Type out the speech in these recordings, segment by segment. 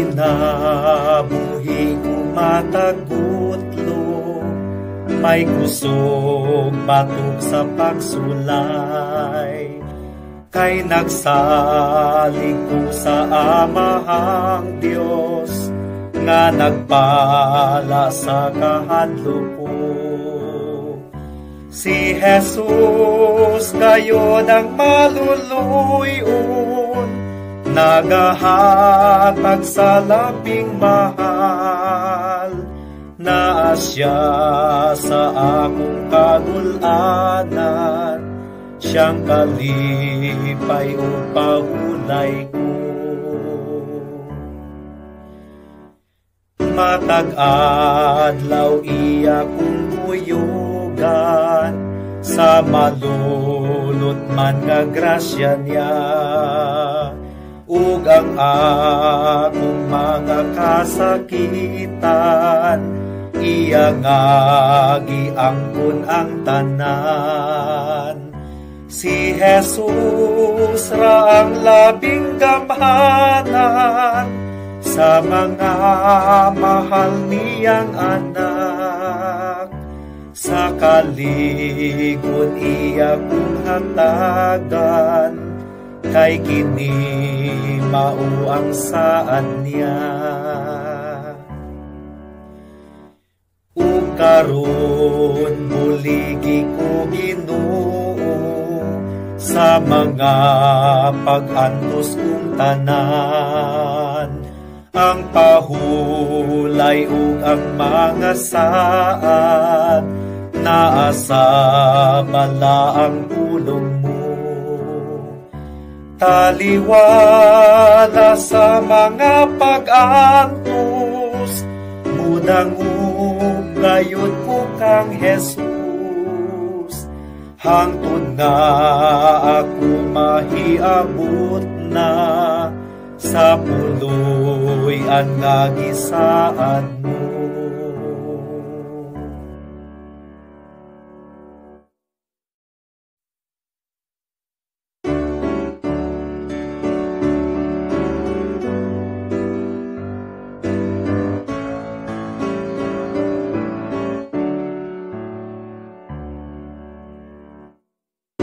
Kinabuhi ko matagutlo, may kusog batok sa pagsulay, kay nagsalig ko sa Amahang Dios nga nagpala sa kahadlok ko. Si Jesus gayod ang maluluyon, nagahatag sa labing mahal, naa siya sa akong kagulanan, siyang kalipay o pahulay ko. Matag adlaw iya kong buyugan, sa malulot man nga grasya niya, ug ang akong mga kasakitan, iya nga giangkon ang tanan. Si Jesus ra ang labing gamhanan sa mga mahal niyang anak. Sa kalig-on iya kong hatagan, kay kini mao ang saad niya. Ug karon buligi ko Ginoo sa mga pag-antos kong tanan, ang pahulay ug ang mga saad, naa sa balaang pulong mo. Taliwala sa mga pag-antos, mudangog gayud ko kang Jesus, hangtod nga ako mahiabot na sa puloy-an nga gisaad mo.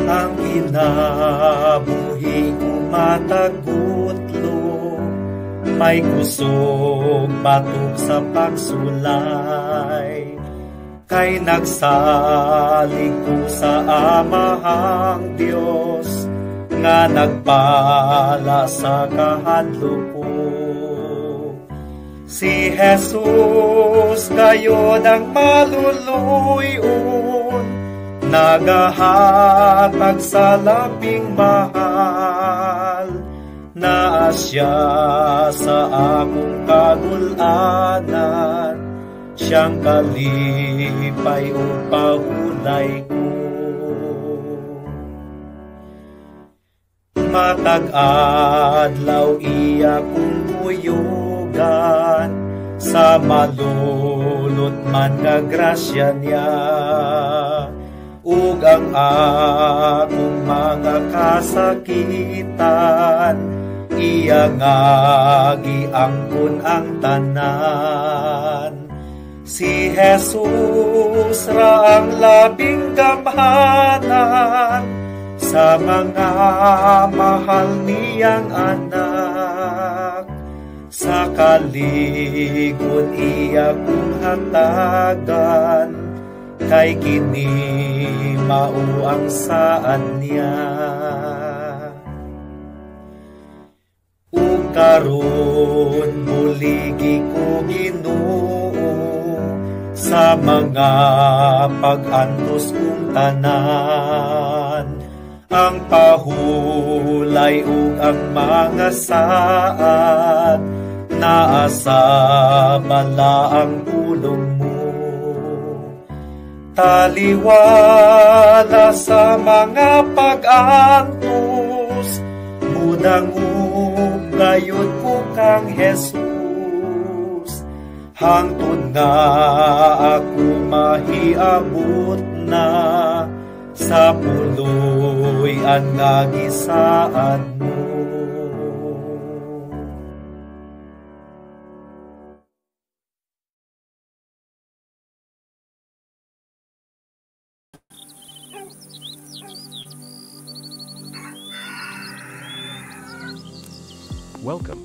Ang kinabuhi ko matagutlo, may kusog batok sa pagsulay, kay nagsalig ko sa Amahang Dios nga nagpala sa kahadlok ko. Si Jesus gayod ang maluluyon, nagahatag sa labing mahal, naa siya sa akong kagulanan, siyang kalipay o pahulay ko. Matag adlaw iya kong buyugan, sa malulot man nga grasya niya, ug ang akong mga kasakitan, iya nga giangkon ang tanan. Si Jesus ra ang labing gamhanan sa mga mahal niyang anak. Sa kalig-on iya kong hatagan, kay kini mao ang saad niya. Ug karon buligi ko Ginoo sa mga pag-antos kong tanan, ang pahulay ug ang mga saad, naa sa balaang pulong mo. Taliwala sa mga pag-antos, mudangog gayud ko kang Jesus, hangtod nga ako mahiabot na sa puloy-an nga gisaad mo. Welcome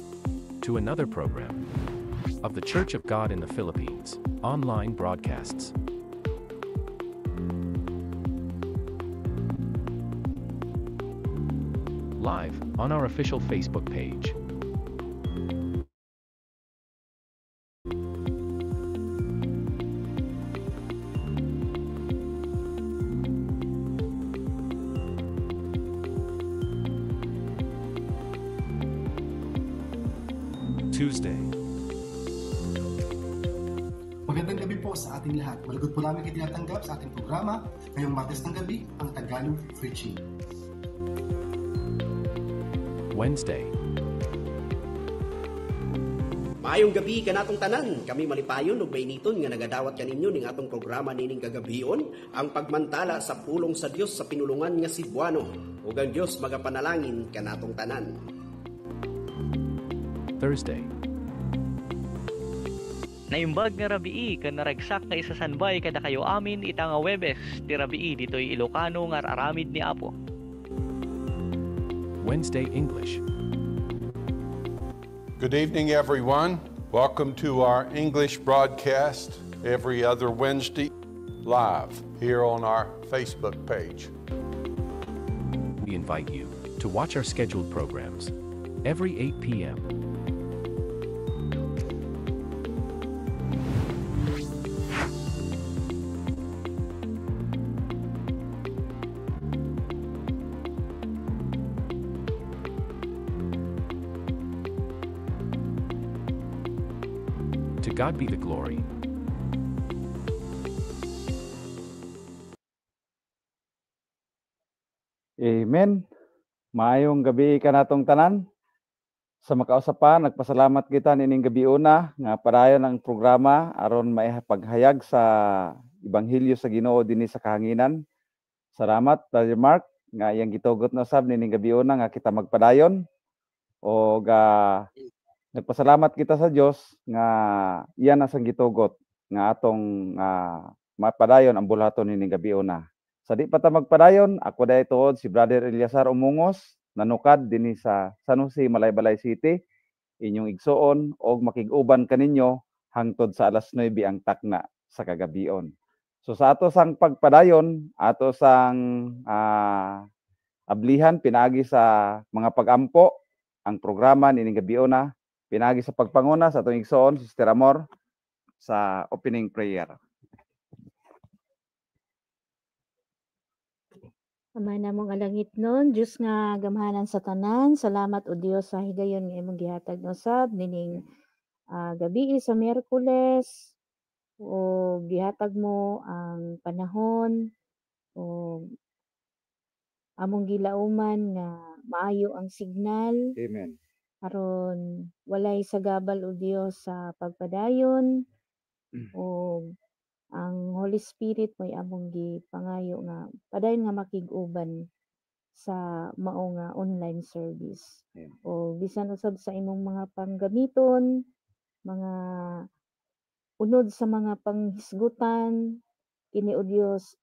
to another program of the Church of God in the Philippines online broadcasts. Live on our official Facebook page. Tuesday. Magandang gabi po sa ating lahat. Malugod po namin kayo tinatanggap sa ating programa ngayong Martes ng gabi, ang Tagalog Preaching. Wednesday. Maayong gabi kanatong tanan, kami malipayon ug mainiton nga nagadawat kaninyo ning atong programa nining kagabion, ang pagmantala sa pulong sa Dios sa pinulungan nga Cebuano. Ug ang Dios magapanalangin kanatong tanan. Thursday. Naimbag nga rabii ken naragsak nga isasanbay kadakayo amin ita nga Huwebes ti rabii ditoy Ilocano nga aramid ni Apo. Wednesday English. Good evening, everyone. Welcome to our English broadcast every other Wednesday, live here on our Facebook page. We invite you to watch our scheduled programs every 8 p.m. To God be the glory. Amen. Maayong gabi kanatong tanan. Sa makausapan, nagpasalamat kita nining gabi una nga padayon ang programa aron maipaghayag sa ebanghelyo sa Ginoo dinhi sa kahanginan. Salamat, Brother Mark, nga iyang gitugot na usab nining gabi una nga kita magpadayon. Og nagpasalamat kita sa Dios nga iya na sang gitugot nga atong mapadayon ang bulaton nining gabi una. Sa di pa ta magpadayon, ako dahil tuod si Brother Eliasar Umungos, nanukad dinhi sa San Jose, Malaybalay City, inyong igsuon og makig-uban kaninyo hangtod sa alas 9 ang takna sa kagabion. So sa ato sang pagpadayon, ato sang ablihan pinaagi sa mga pagampo ang programa nining gabion na pinaagi sa pagpanguna sa atong igsoon Sister Amor sa opening prayer. Ama namong alangit nun, Diyos nga gamhanan sa tanan, salamat o Dios sa higayon nga imong gihatag usab nining gabi sa Miyerkules, o gihatag mo ang panahon o among gilauman nga maayo ang signal. Amen. Aron walay sagabal o Dios sa pagpadayon o ang Holy Spirit mo'y among gipangayo nga padayon nga makig-uban sa mao nga online service. Amen. O bisan usab sa imong mga panggamiton, mga unod sa mga panghisgutan kini o Dios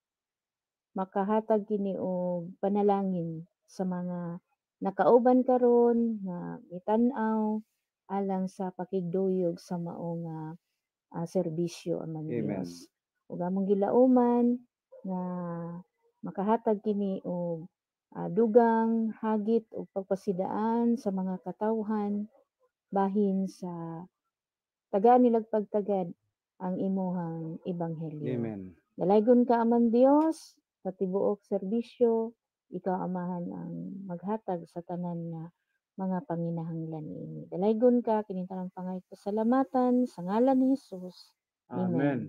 makahatag kini og panalangin sa mga nakauban karon nga mitan-aw alang sa pakigduyog sa mao nga serbisyo amang Dios. Ug among gilauman nga makahatag kini og dugang hagit og pagpasidaan sa mga katawhan bahin sa tagaan nilag pagtagad ang imuhang ebanghelyo. Amen. Dalaygon ka amang Dios sa tibuok serbisyo, ikaw amahan ang maghatag sa tanan nga mga panginahanglan niini. Dalaygon ka kining tanang pangay pasalamatan sa ngalan ni Jesus. Amen. Amen.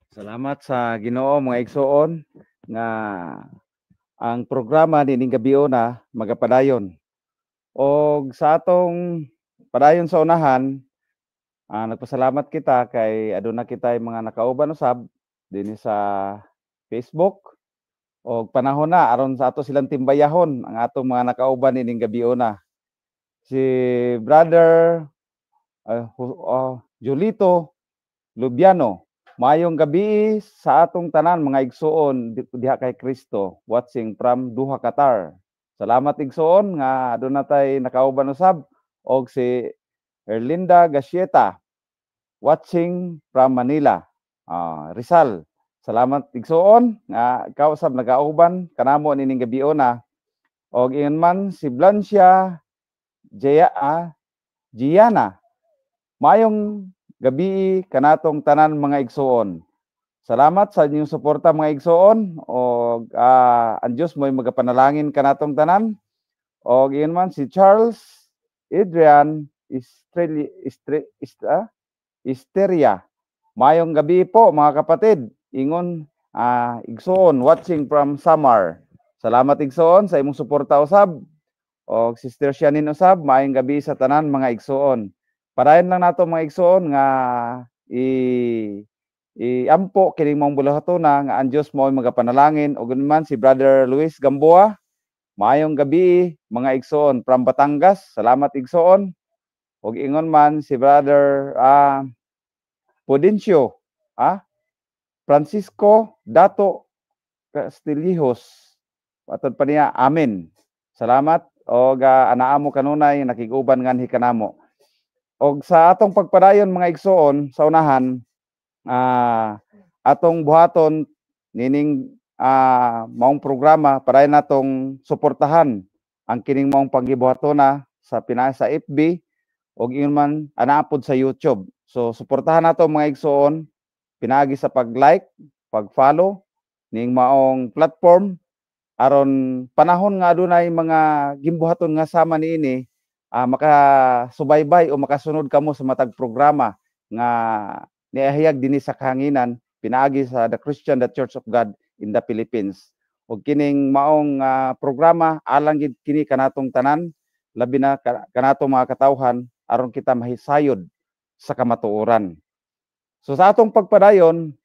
Salamat sa Ginoo mga igsoon nga ang programa nining gabiona magapadayon. Og sa atong padayon sa unahan, nagpasalamat kita kay aduna kitay mga nakauban usab dinhi sa Facebook. Og panahon na aron sa ato silang timbayahon ang atong mga nakauban nining gabiona. Si Brother Julito Lubiano, maayong gabi sa atong tanan mga igsuon diha kay Kristo, watching from Doha, Qatar. Salamat igsoon nga aduna tay nakauban usab. Og si Erlinda Gasyeta watching from Manila, Rizal. Salamat igsoon nga ikaw usab nagauban kanamo nining gabiona. Og ingon man si Blancia Giana. Maayong gabi kanatong tanan mga igsoon. Salamat sa inyong suporta mga igsoon og ang Dios mo'y magapanalangin kanatong tanan. Og ingon man si Charles Adrian Isteria. Maayong gabi po mga kapatid. Ingon igsoon watching from Samar. Salamat igsoon sa imong suporta usab. Og Sister Shanin usab, maayong gabi sa tanan mga igsoon. Padayon lang nato mga igsoon nga iampo kining maong buluhatona nga ang Dios mo ay magapanalangin. Og man si Brother Luis Gamboa, maayong gabi mga igsoon from Batangas. Salamat igsoon. Og ingon man si Brother Pudencio Francisco Dato Castillejos. Atod pa niya, amen. Salamat og anaa mo kanunay nakig-uban nganhi kanamo. Og sa atong pagpadayon mga igsoon sa unahan, atong buhaton nining maong programa, padayon natong suportahan ang kining maong panggibuhatona sa Pinas sa FB og ingon man anaa pod sa YouTube. So suportahan nato mga igsoon pinaagi sa pag-like, pag-follow ning maong platform aron panahon nga adunay mga gimbuhaton nga sama niini, makasubaybay o makasunod kamo sa matag programa nga niahayag dinhi sa kahanginan pinaagi sa The Christian, the Church of God in the Philippines. Og kining maong programa alang gid kini kanatong tanan, labi na kanatong mga katawhan aron kita mahisayod sa kamatuoran. So sa atong pagpadayon,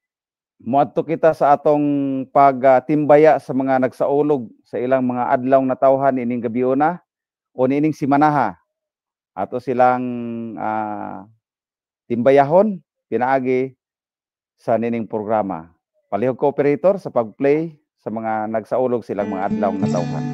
moadto kita sa atong pagtimbaya sa mga nagsaulog sa ilang mga adlaw na tawhan ining gabiuna o niining simanaha. Ato silang timbayahon pinaagi sa nining programa. Palihog ko operator sa pag-play sa mga nagsaulog silang mga adlaw na tawhan.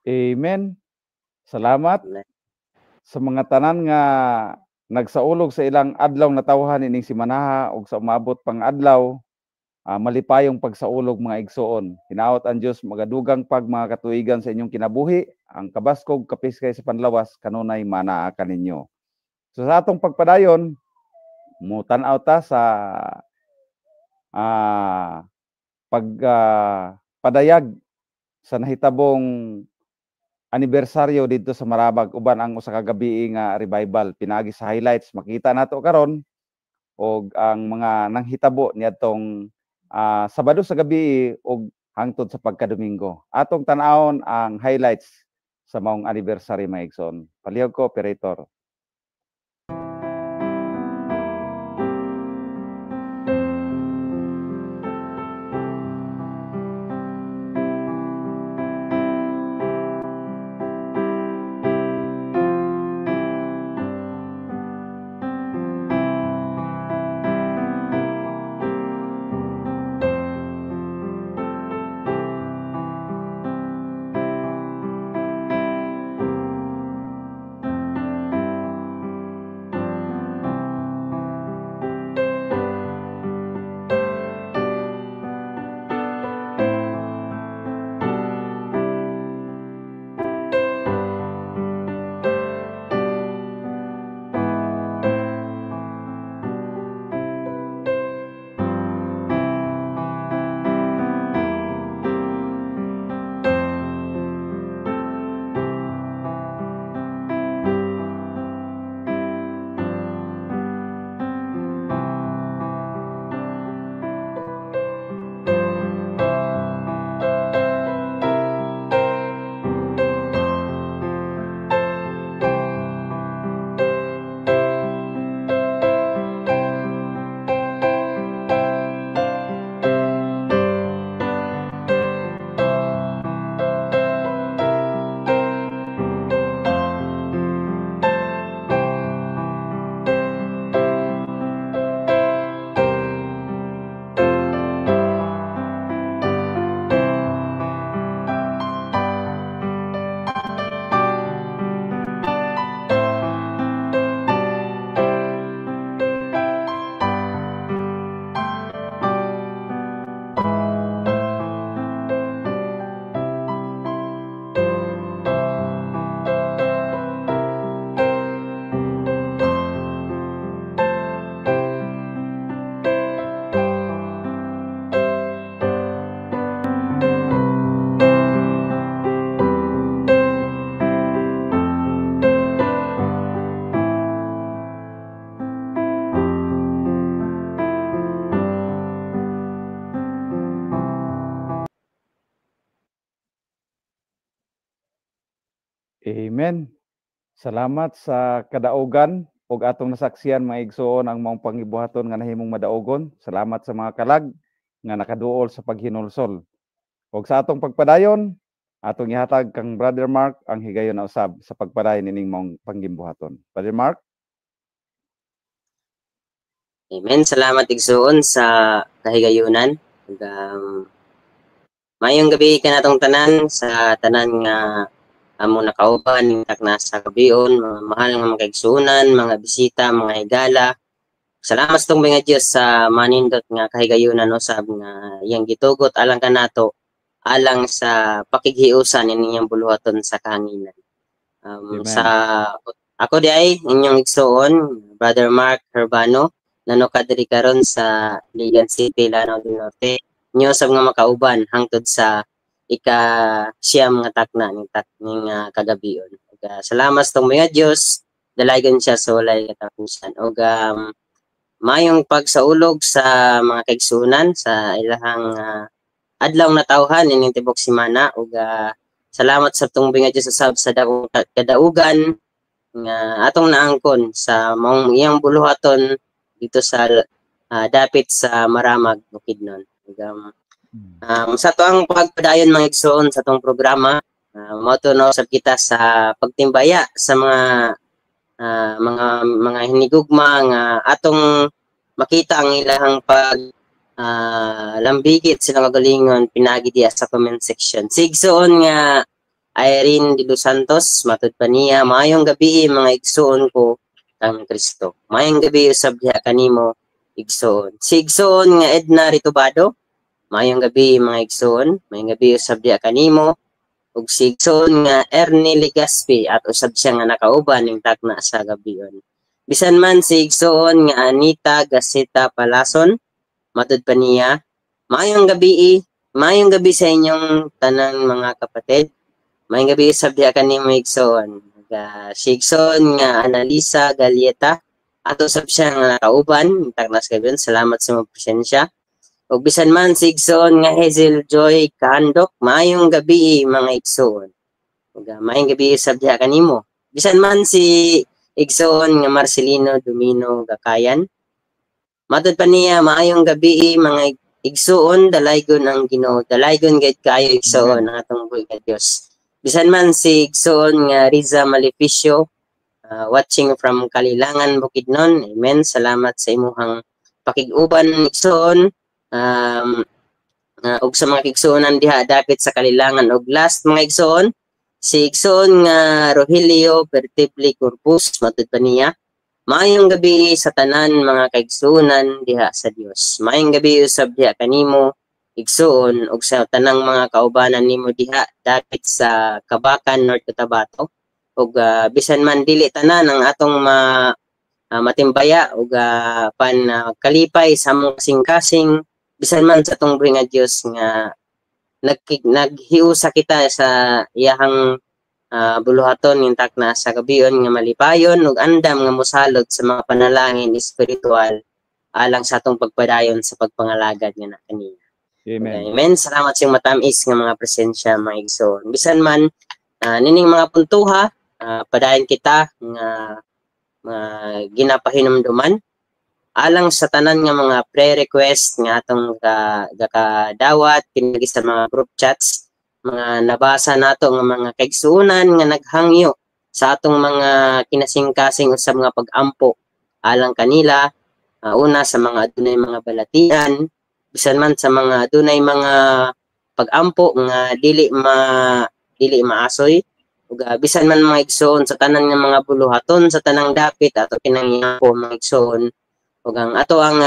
Amen. Salamat sa mga tanan nga nagsaulog sa ilang adlaw na tawhan ining simanaha og sa umabot pang adlaw, malipayong pagsaulog mga igsoon. Hinaot ang Dios magadugang pag mga katuigan sa inyong kinabuhi, ang kabaskog kapiskay sa panlawas kanunay manaa kaninyo. So sa atong pagpadayon, mutan-aw ta sa pagpadayag sa nahitabong anibersaryo dito sa Marabag uban ang usa ka gabii nga revival pinaagi sa highlights. Makita nato karon og ang mga nanghitabo niadtong Sabado sa gabi og hangtod sa pagkadomingo. Atong tan-awon ang highlights sa maong anniversary mga igsoon. Palihog ko operator. Amen. Salamat sa kadaugan ug atong nasaksiyan, mga igsoon, ang maong pangibuhaton nga nahimong madaugon. Salamat sa mga kalag nga nakaduol sa paghinulsol. Ug sa atong pagpadayon, atong ihatag kang Brother Mark ang higayon na usab sa pagpadayon nining maong pangimbuhaton. Brother Mark? Amen. Salamat, igsuon, sa kahigayunan. Ug maayong gabi kanatong tanan, sa tanan nga among nakauban takna sa gabion, mga mahal nga mga kaigsuonan, mga bisita, mga higala. Salamat sa atong mga Dios sa manindot nga kahigayunan usab nga iyang gitugot alang kanato, alang sa pakighiusan ining buluhaton sa kahanginan. Amen. Sa ako diay inyong igsuon, Brother Mark Herbano, nanuka diri karon sa Ligan City, Lanao del Norte. Inyo usab nga makauban hangtod sa ika 9 nga takna ning tak ning kagabion. Ug salamat sa mga Dios, dalaygon siya sa walay katapusan. Ug maayong pagsaulog sa mga kaigsuonan sa ilahang adlaw natawhan ining tibok semana ug salamat sa atong nga Dios usab sa dakong kadaugan nga atong naangkon sa maong iyang buluhaton dito sa dapit sa Maramag, Bukidnon. Ug sa atoang pagpadayon, mga igsoon, sa atong programa, mao to na usab kita sa pagtimbaya sa mga hinigugma nga atong makita ang ilahang pag lambigit silang kagalingon pinagi diya sa comment section. Si igsoon nga Irene de Los Santos, matud pa niya, "Maayong gabi, mga igsoon ko kang Kristo." Maayong gabi usab diha kanimo, igsoon. Si igsoon nga Edna Ritubado, "Maayong gabi, mga igsoon." Maayong gabi usab diha kanimo. Ug si igsoon nga Ernie Legaspi at usab siya nga nakauban ning takna sa gabion. Bisan man si igsoon nga Anita Gaseta Palason, matud pa niya, "Maayong gabi, maayong gabi sa inyong tanang mga kapatid." Maayong gabi usab diha kanimo, igsoon. Si igsoon nga Analisa Galieta, ato usab siya nga nakauban takna sa gabion. Salamat sa imong presensya. Ug bisan man si igsoon nga Hazel Joy Kahandok, "Maayong gabi, mga igsoon." Ug maayong gabi usab diha kanimo. Bisan man si igsoon nga Marcelino Domino Gakayan, matud pa niya, "Maayong gabi, mga igsoon, dalaygon ang Ginoo." Dalaygon gid kaayo, igsoon, ang atong buhi nga Dios. Bisan man si igsoon nga Riza Maleficio, watching from Kalilangan, Bukidnon. Amen. Salamat sa imuhang pakig-uban, igsoon. Ug sa mga igsuonan diha dapit sa Kalilangan. Ug last, mga igsoon, si igsoon nga Rogelio Pertibli Corpus, matud pa niya, "Maayong gabi sa tanan mga kaigsuonan diha sa Dios." Maayong gabi usab diha kanimo, igsuon, ug sa tanang mga kaubanan nimo diha dapit sa Kabakan, North Cotabato. Ug bisan man dili tanan ang atong matimbaya ug pan kalipay sa among kasing-kasing, bisan man sa atong buhi nga Dios nga naghiusa kita sa iyahang buluhaton ning takna sa gabion nga malipayon ug andam nga mosalod sa mga panalangin espiritual alang sa atong pagpadayon sa pagpangalagad nga na kaniya. Amen. Amen. Salamat sa matamis nga mga presensya, mga igsoon. Bisan man nining mga puntuha, padayon kita nga mga ginapahinumduman alang sa tanan nga mga pre-request nga atong gakadawat pinagi sa mga group chats, mga nabasa nato nga mga kaigsuonan nga naghangyo sa atong mga kinasingkasing usab nga pag-ampo alang kanila, una sa mga adunay mga balatian, bisan man sa mga adunay mga pag-ampo nga dili maasoy, ug bisan man, mga igsoon, sa tanan nga mga buluhaton sa tanang dapit ato kinang mga igsoon, ug ang ato ang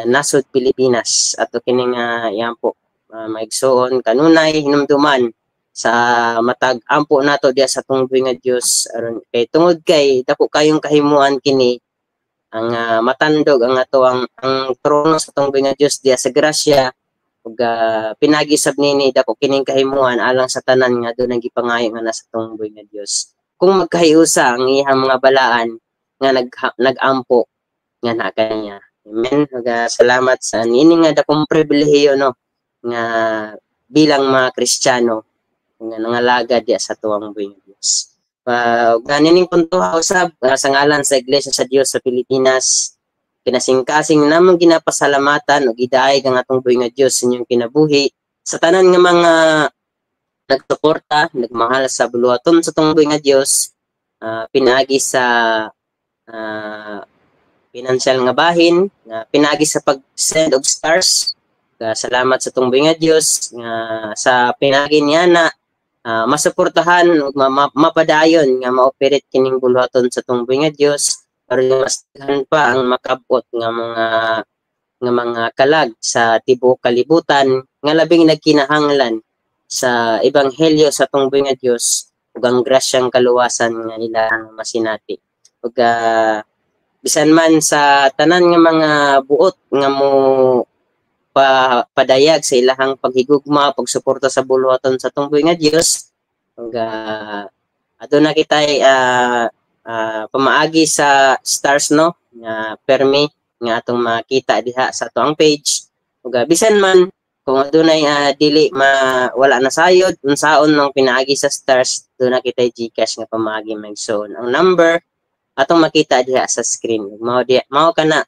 nasod Pilipinas ato kining yampo, mga igsoon, kanunay hinumduman sa matag ampo nato diya sa atong buhi nga Dios, aron kay tungod kay dako kayong kahimuan kini ang matandog ang ato ang trono sa atong buhi nga Dios diya sa grasya, ug pinagi sab nini dako kining kahimuan alang sa tanan nga dunay gipangayo nga nasa atong buhi nga Dios kung magkahiusa ang iyang mga balaan nga nag-ampo nga na kaniya. Amen. Ug salamat sa niini nga dakong pribilehiyo, no, nga bilang mga Kristiyano. nga nangalaga diya sa tuwang buhi nga Dios. Ganining punto usab sa ngalan sa Iglesia sa Dios sa Pilipinas, kinasingkasing namong ginapasalamatan ug gidaayg ang atong buhi nga Dios sa inyong kinabuhi sa tanan nga mga nagsuporta, nagmahal sa buluhaton sa atong buhi nga Dios, pinaagi sa pinansyal nga bahin, pinaagi sa pag-send og stars. Salamat sa atong buhi nga Dios nga sa pinaagi niya na masuportahan ug mapadayon nga ma-operate kining buluhaton sa atong buhi nga Dios aron mas daghan pa ang makabot nga mga kalag sa tibuok kalibutan nga labing nagkinahanglan sa ebanghelyo sa atong buhi nga Dios ug ang grasyang kaluwasan nga ilang masinati. Ug bisan man sa tanan nga mga buot nga mo padayag sa ilahang paghigugma, pagsuporta sa buluhaton sa atong buhi nga Dios, ug aduna kitay pamaagi sa stars, no, nga permi nga atong makita diha sa atoang page. Ug bisan man kung adunay dili wala na sayod unsaon mang pinaagi sa stars, duna kitay GCash nga pamaagi magsuon. Ang number atong makita diha sa screen. Mao diha, mao kana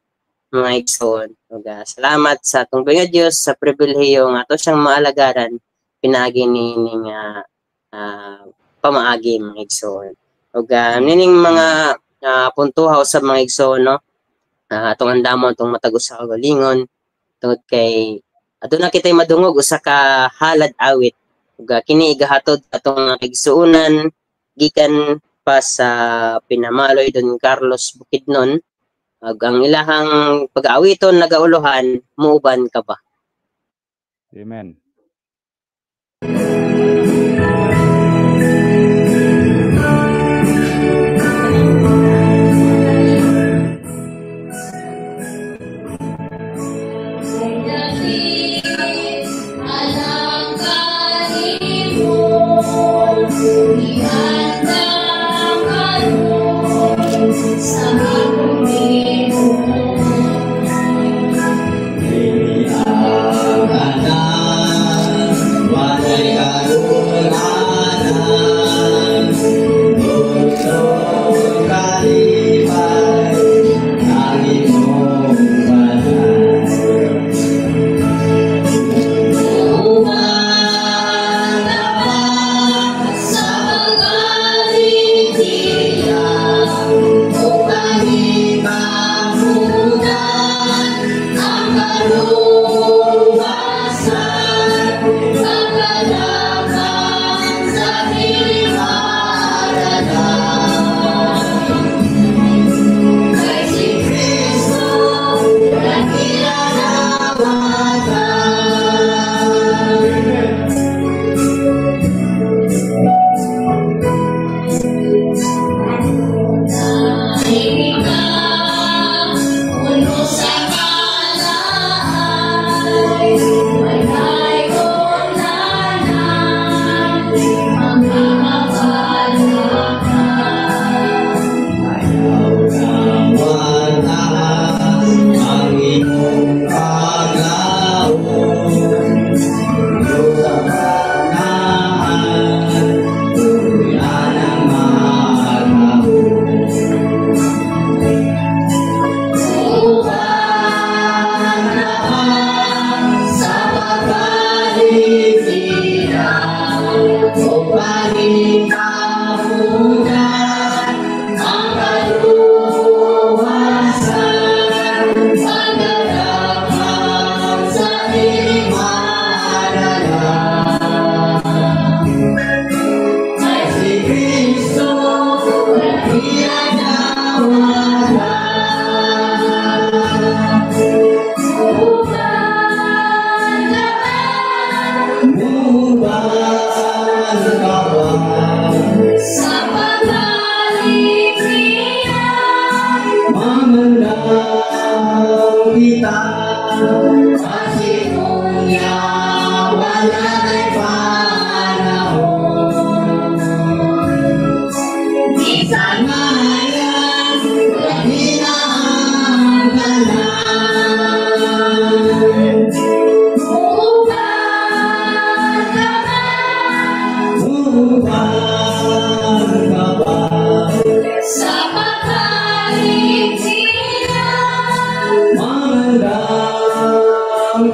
mga igsoon. Ug salamat sa atong buhi nga Dios sa pribilehiyo nga ato siyang maalagaran pinaagi nining pamaagi mga igsoon. Ug nining mga puntuhaw sa mga igsoon, no, atong andamon atong matag usa ka kaugalingon tungod kay aduna kitay madungog usa ka halad awit. Ug kini igahatod atong mga kaigsuonan gikan pa sa Pinamaloy Don Carlos Bukidnon. Ug ang ilahang pag-aawiton nagauluhan, muuban ka ba? Amen. Sa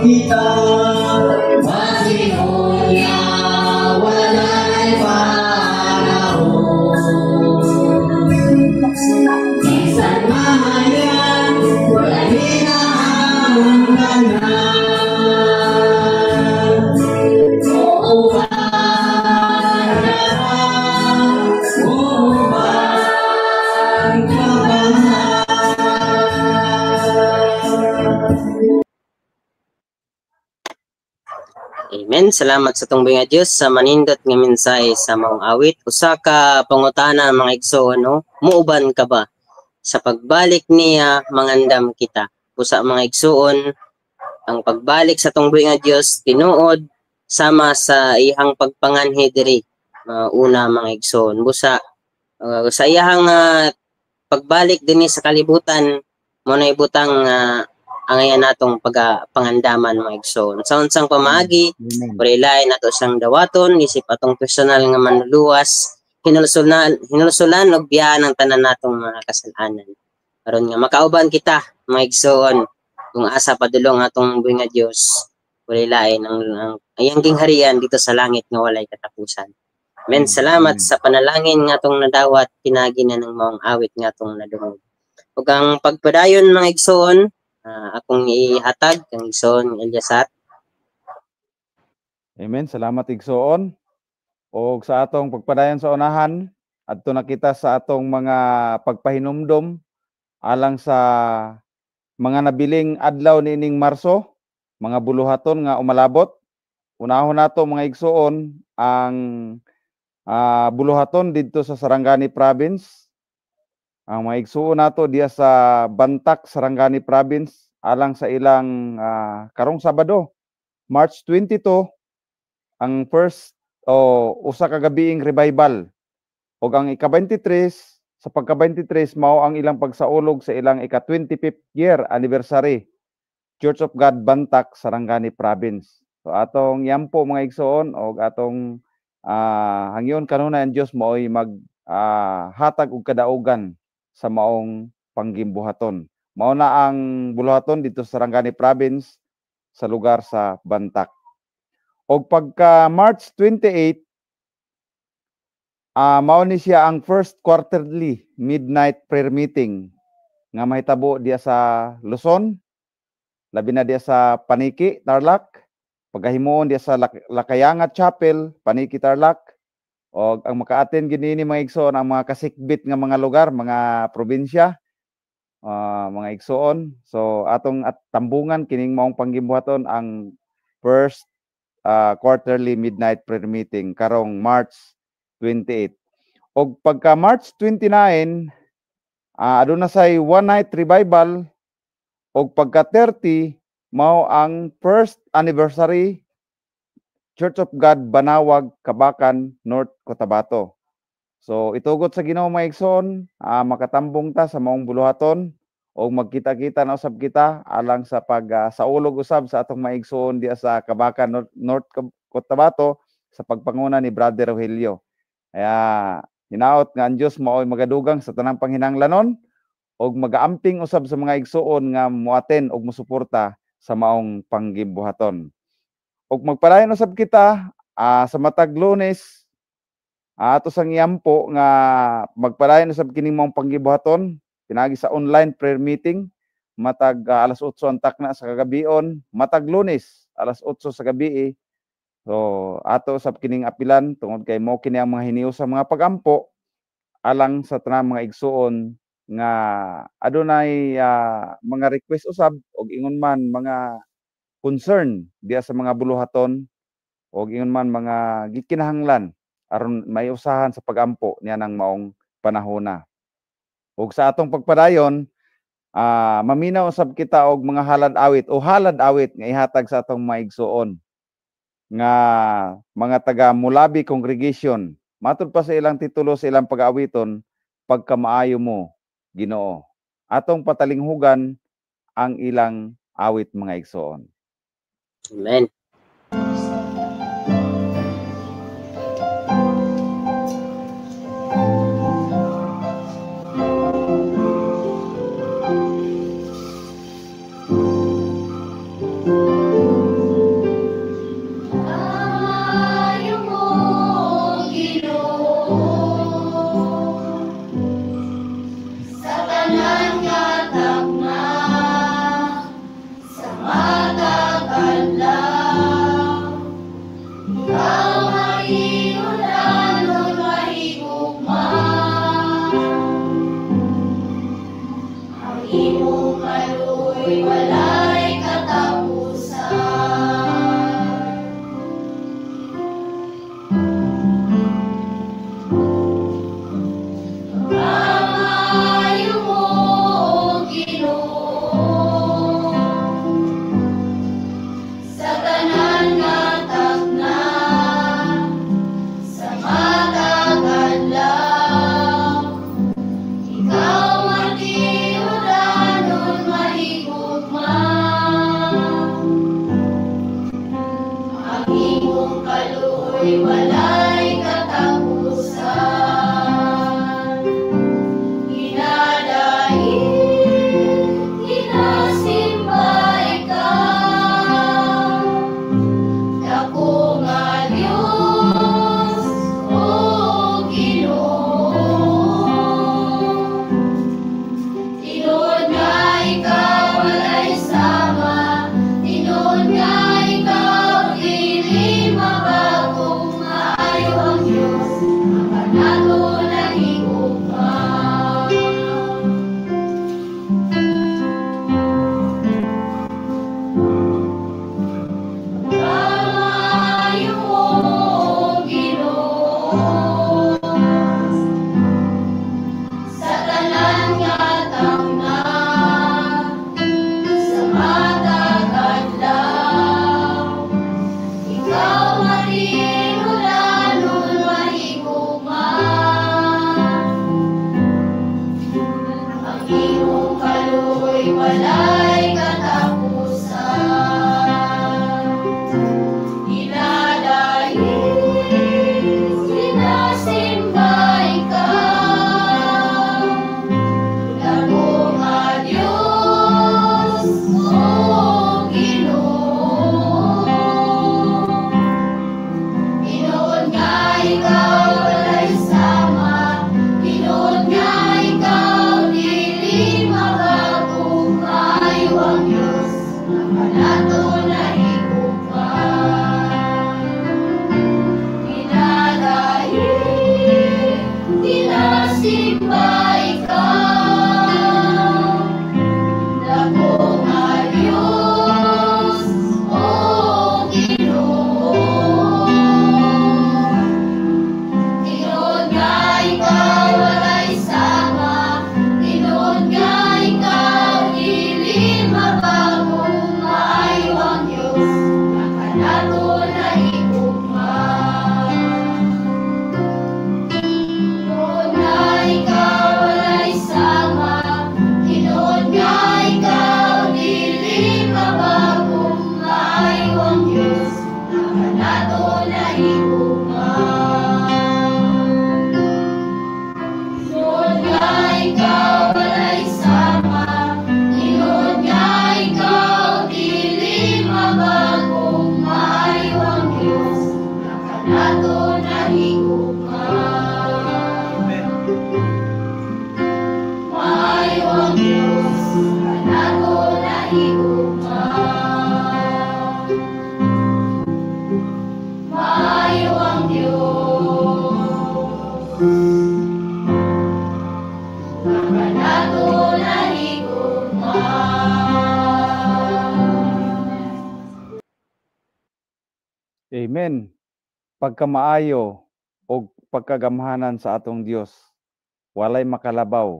Kita Pasingon niya walay panahon. Bisan mahayag, lahi na ang tanan. Muuban ka ba? Muuban ka ba? Amen. Salamat sa atong nga Dios sa manindot nga mensahe sa maong awit. Usa ka pangutana mga igsoon, no? Muuban ka ba? Sa pagbalik niya mangandam kita. Usa mga igsoon, ang pagbalik sa atong nga Dios tinuod sama sa iyang pagpanganhi diri. Una mga igsoon, busa sa iyang pagbalik dinhi sa kalibutan mo na ibutang angayan natong pagpangandaman mga igsoon. Sa unsang pamaagi, walay nato siyang dawaton isip atong personal nga manluluwas, hinulsulan og biyaan ang tanan natong mga kasalanan. Aron nga makauban kita mga igsoon kung asa padulong atong buhi nga Dios, walay lain ang iyang gingharian dito sa langit nga walay katapusan. Men, salamat sa panalangin nga atong nadawat pinagi na ng maong awit nga atong nadungog. Ug ang pagpadayon mga igsoon, akong ihatag kang igsoon Eliasar. Amen. Salamat igsoon. Og sa atong pagpadayon sa unahan, adto na kita sa atong mga pagpahinumdom alang sa mga nabiling adlaw niining Marso, mga buluhaton nga umalabot. Unahon nato mga igsoon ang buluhaton didto sa Sarangani Province. Ang mga igsuon nato diya sa Bantak, Sarangani Province alang sa ilang karong Sabado, March 22, ang first o usa ka gabiing revival. Og ang ika-23, sa pagka-23 mao ang ilang pagsaulog sa ilang ika-25th year anniversary, Church of God Bantak, Sarangani Province. So atong yampo mga igsoon og atong hangyon kanunay ang Dios maoy mag hatag og kadaugan sa maong panggimbuhaton. Mao na ang buluhaton dito sa Sarangani Province sa lugar sa Bantak. Og pagka March 28, mao ni siya ang first quarterly midnight prayer meeting nga mahitabo diya sa Luzon, labi na diya sa Paniki, Tarlac, pagkahimuon diya sa Lakayanga Chapel, Paniki, Tarlac. Og ang maka-attend gid niini mga igsoon ang mga kasikbit nga mga lugar, mga probinsya, mga igsoon. So atong at tambungan kining maong panggimbuhaton ang first quarterly midnight prayer meeting karong March 28. Og pagka March 29, aduna say one night revival. Og pagka 30 mao ang first anniversary Church of God Banawag, Kabakan, North Cotabato. So itugot sa Ginoo mga igsoon, makatambong ta sa maong buluhaton og magkita-kita na usab kita alang sa pag saulog usab sa atong mga igsoon diya sa Kabakan, North Cotabato sa pagpanguna ni Brother Rogelio. Kaya hinaot nga ang Dios maoy magadugang sa tanang panghinanglanon og magaamping usab sa mga igsoon nga moaten og mosuporta sa maong panggimbuhaton. Og magpadayon usab kita sa matag Lunes, ato sang yampo nga magpadayon usab kining maong panggibuhaton pinagi sa online prayer meeting matag alas 8 ang takna sa kagabion, matag Lunes alas 8 sa gabi. So ato usab kining apilan tungod kay mo kini ang mga hinius sa mga pagampo alang sa tanang mga igsuon nga adunay mga request usab og ingon man mga concern diya sa mga buluhaton og ingon man mga gikinahanglan aron maiusahan sa pagampo niya ng maong panahona. Og sa atong pagpadayon, maminaw usab kita og mga halad awit o halad awit nga ihatag sa atong maigsuon nga mga taga Mulabi Congregation. Matud pa sa ilang titulo sa ilang pag-awiton, Pagkamaayo mo, Ginoo. Atong patalinghugan ang ilang awit mga igsoon. Amen. Kaluoy walay katapusan. Pagkamaayo mo, Ginoo, sa tanan nga takna, sa matag adlaw, ikaw matiudanon mahigugma. Ang imong kaluoy walay katapusan. Ginadaig, ginasimba ikaw, dako nga Dios, o Ginoo. Tinuod nga ikaw walay sama, tinuod nga ikaw dili mabago, maayo ang Dios, ang kanato nahigugma. Pagkamaayo mo, Ginoo, sa tanan nga takna, sa matag adlaw, ikaw matinudanon mahigugma. Ang imong kaluoy walay katapusan. Ginadaig, ginasimba ikaw, dako nga Dios, o Ginoo. Tinuod nga ikaw walay sama, tinuod nga ikaw dili mabago, maayo ang Dios, ang kanato nahigugma. Ginadaig, ginasimba ikaw, dako nga Dios, o Ginoo. Tinuod nga ikaw walay sama, tinuod nga ikaw dili mabago, maayo ang Dios, nga kanato nahigugma. Tinuod nga ikaw walay sama, tinuod nga ikaw dili mabago, maayo ang Dios, nga kanato nahigugma. Tinuod nga ikaw walay sama, tinuod nga ikaw dili mabago, maayo ang Dios, nga kanato nahigugma. Maayo ang Dios, kanato nahigugma. Maayo ang Dios, kanato nahigugma. Amen. Pagkamaayo o pagkagamhanan sa atong Dios, walay makalabaw.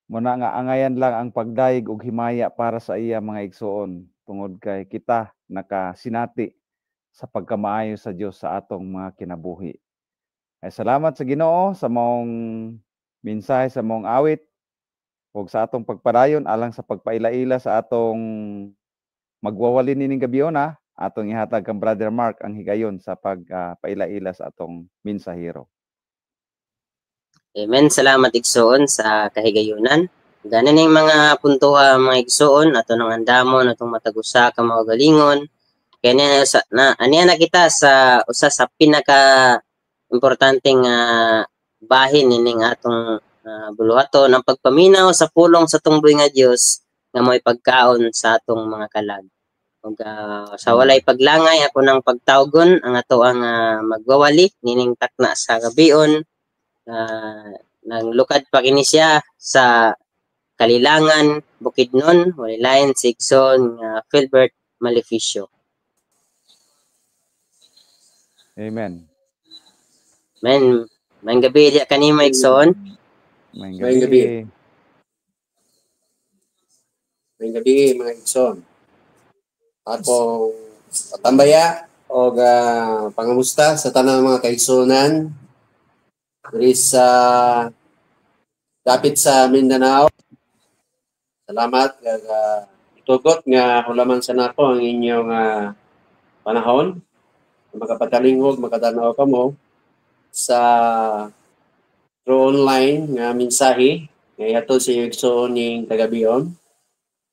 Muna nga angayan lang ang pagdayeg og himaya para sa iya mga igsoon, tungod kay kita nakasinati sa pagkamaayo sa Dios sa atong mga kinabuhi. Ay salamat sa Ginoo sa maong mensahe, sa maong awit ug sa atong pagpadayon alang sa pagpaila-ila sa atong magwawali nining gabiona, atong ihatag kang Brother Mark ang higayon sa pagpaila-ila sa atong mensahero. Amen. Salamat igsoon sa kahigayunan. Ganin yung mga puntuha mga igsoon ato nang andamon atong matag usa ka mga galingon. Kaya na aniya na kita sa usa sa pinaka importanteng bahin nining atong buluhaton ang pagpaminaw sa pulong sa tungboy nga Dios nga mo'y pagkaon sa atong mga kalag. Ug sa walay paglangay ako nang pagtawgon ang ato ang magwawali nining takna sa gabion. Nang lukad pa kini siya sa Kalilangan, Bukidnon, walay lain si igsoon nga Philbert Maleficio. Amen. Men, maayong gabi diya kanimo, igsoon. Maayong Maayong gabi. gabi. Maayong gabi mga igsoon. Akong patambaya o pangamusta sa tanang mga kaigsunan diri sa dapit sa Mindanao. Salamat kag itugot nga hulaman sa nako ang inyong panahon. Makapatalingog, makatanaw kamo sa through online nga mensahe nga ihatod sa inyong igsoon ning kagabion.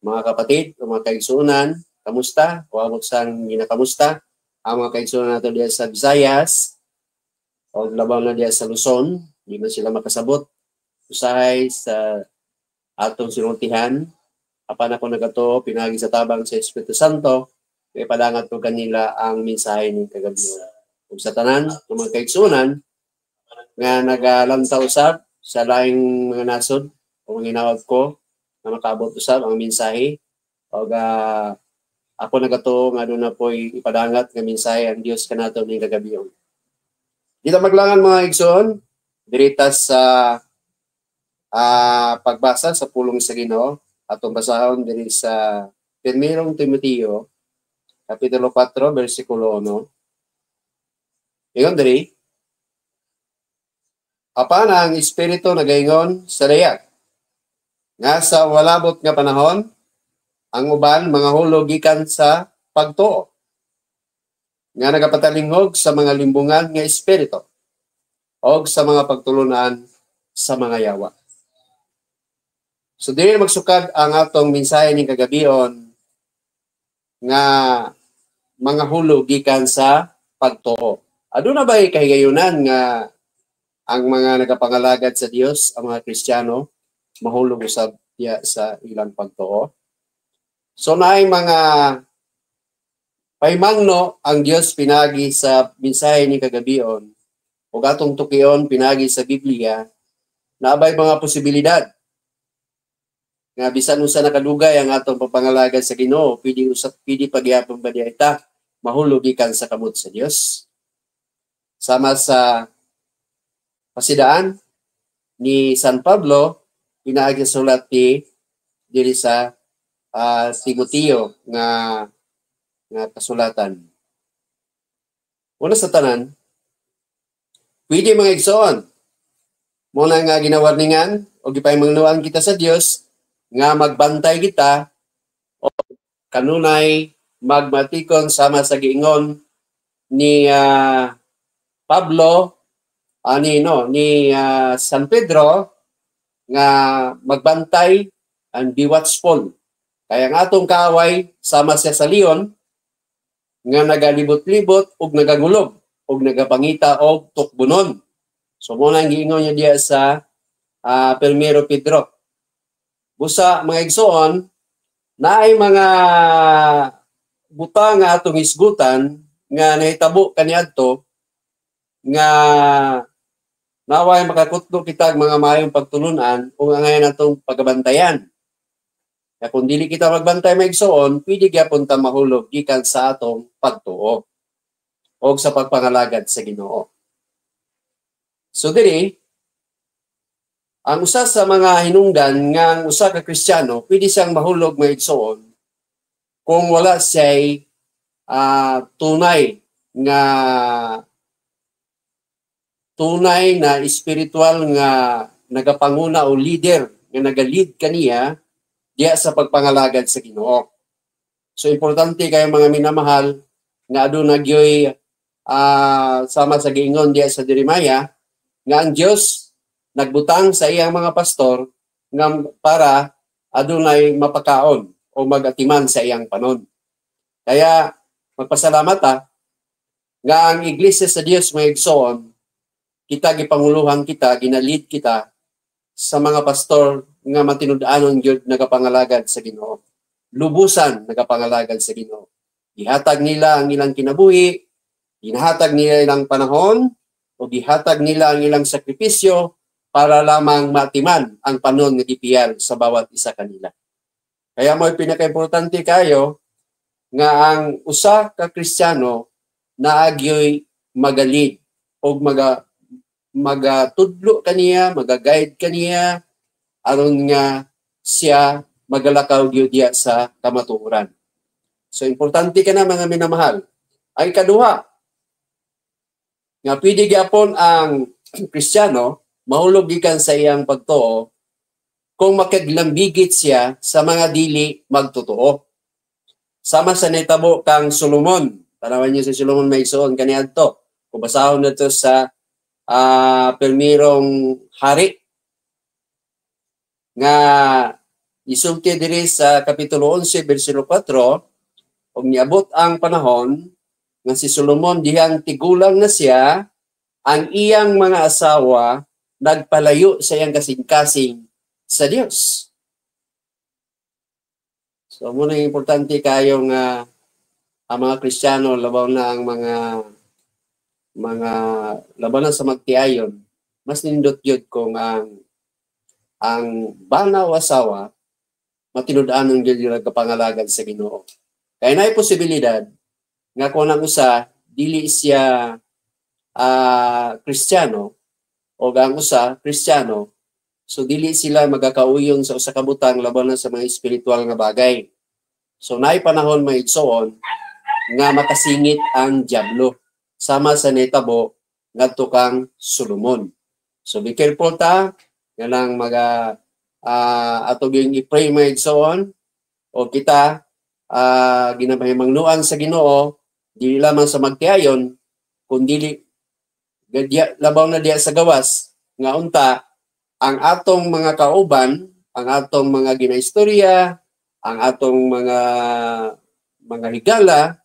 Mga kapatid, mga kaigsuonan, kamusta? O amot sang ginakamusta ang mga kaigsuonan nato diya sa Visayas o labaw na diya sa Luzon, di man sila makasabot usahay sa atong sinultihan. Apan ako nagatuo pinagi sa tabang sa Espiritu Santo, kay padangat ko kanila ang mensahe ning kagabion. Ug sa tanan ng mga kaigsuonan nga nagalantaw usab sa laing mga nasod o mga ginawag ko nga makaabot usab ang mensahe, og ako nagatuo nga aduna po'y ipadangat nga mensahe ang Dios kanato ning kagabion. Dito maglangan mga igsoon, dirita sa pagbasa sa pulong sa Ginoo, atong basahon diri sa Primerong Timoteo kapitulo 4 bersikulo 1. Ingon diri, apan ang espiritu nagaingon sa dayag nga sa walabot nga panahon ang uban mga hulog gikan sa pagtuo nga nagapatalingog sa mga limbungan nga espiritu og sa mga pagtulunan sa mga yawa. So dili magsukad ang atong mensahe ning kagabion nga mga hulog gikan sa pagtuo. Aduna ba'y kahigayunan nga ang mga nagapangalagad sa Dios, ang mga Kristiyano, mahulog usab diya sa ilang pagtuo? So naay mga paimangno ang Dios pinagi sa mensahe ni kagabion ug atong tukion pinagi sa Biblia, naabay mga posibilidad nga bisan unsa nakadugay ang atong pagpangalagad sa Ginoo, pwede usab, pwede pagyapon ba diya ita mahulog gikan sa kamot sa Dios. Sama sa pasidaan ni San Pablo pinaagi sa sulat ni diri sa Timoteo nga kasulatan. Una sa tanan, pwede mga igsoon, mo na nga ginawarningan o gipaimangnuan kita sa Dios nga magbantay kita o kanunay magmatikon sama sa giingon ni Pablo ni San Pedro nga magbantay and be watchful. Kaya ang atong kaaway sama siya sa leon nga nagalibot-libot ug nagagulob ug nagapangita og tukbunon. So mo nang giingon niya diya sa Primero Pedro. Busa mga igsoon, naay mga buta nga atong hisgutan nga nahitabo kaniadto nga naway makakutlo kita og mga maayong pagtulunan ug angayan atong pagabantayan. Kaya kung dili kita magbantay mga igsoon, pwede gyapon ta mahulog gikan sa atong pagtuo o sa pagpangalagad sa Ginoo. So diri, ang usa sa mga hinungdan nga ang usa ka Kristiyano pwede siyang mahulog mga igsoon kung wala siya'y tunay na espiritual nga nagapanguna o leader nga naga-lead kaniya diya sa pagpangalagad sa Ginoo. So importante kayo mga minamahal nga aduna gyoy sama sa giingon diya sa Jeremiah nga ang Dios nagbutang sa iyang mga pastor nga para adunay mapakaon o magatiman sa iyang panon. Kaya magpasalamat nga ang iglesia sa Dios mga igsoon, kita gipanguluhan kita, ginalid kita sa mga pastor nga matinud-anon gyud nagapangalagad sa Ginoo. Lubusan nagapangalagad sa Ginoo. Gihatag nila ang ilang kinabuhi, gihatag nila ilang panahon, o gihatag nila ang ilang sakripisyo para lamang matiman ang panon nga gipiyal sa bawat isa kanila. Kaya mo'y pinakaimportante kayo nga ang usa ka Kristiyano naagyoy magalid o magatudlo kaniya, magaguide kaniya aron nga siya magalakaw gyud diya sa kamatuoran. So importante ka na, mga minamahal. Ang ikaduha nga pwede gyapon ang Kristiyano mahulog gikan sa iyang pagtuo kung makiglambigit siya sa mga dili magtotoo. Sama sa nitabo kang Solomon. Tanawan niyo si Solomon, may isuon kaniadto. Kung basahon na to sa Permirong Hari nga isulti diri sa Kapitulo 11 versikulo 4, ug niabot ang panahon nga si Solomon dihang tigulang na siya, ang iyang mga asawa nagpalayo sa iyang kasing-kasing sa Dios. So muna importante kayo nga ang mga Kristiyano, labaw na ang mga labaw na sa magtiayon, mas nindot yun kung ang bana o asawa matinud-anon gyud yung nagkapangalagad sa Ginoo. Kaya naay posibilidad nga kung ang usa dili siya Kristiyano o ang usa Kristiyano, so dili sila magakauyon sa usa ka butang, labaw na sa mga espiritual nga bagay. So naay panahon, mga igsoon, nga makasingit ang diablo sama sa nitabo ngadto kang Solomon. So be careful ta nga lang maga ato gyud i-pray, mga igsoon, o kita ginapahimangnuan sa Ginoo dili lamang sa magtiayon kun dili labaw na diya sa gawas nga unta ang atong mga kauban, ang atong mga ginaistorya, ang atong mga higala,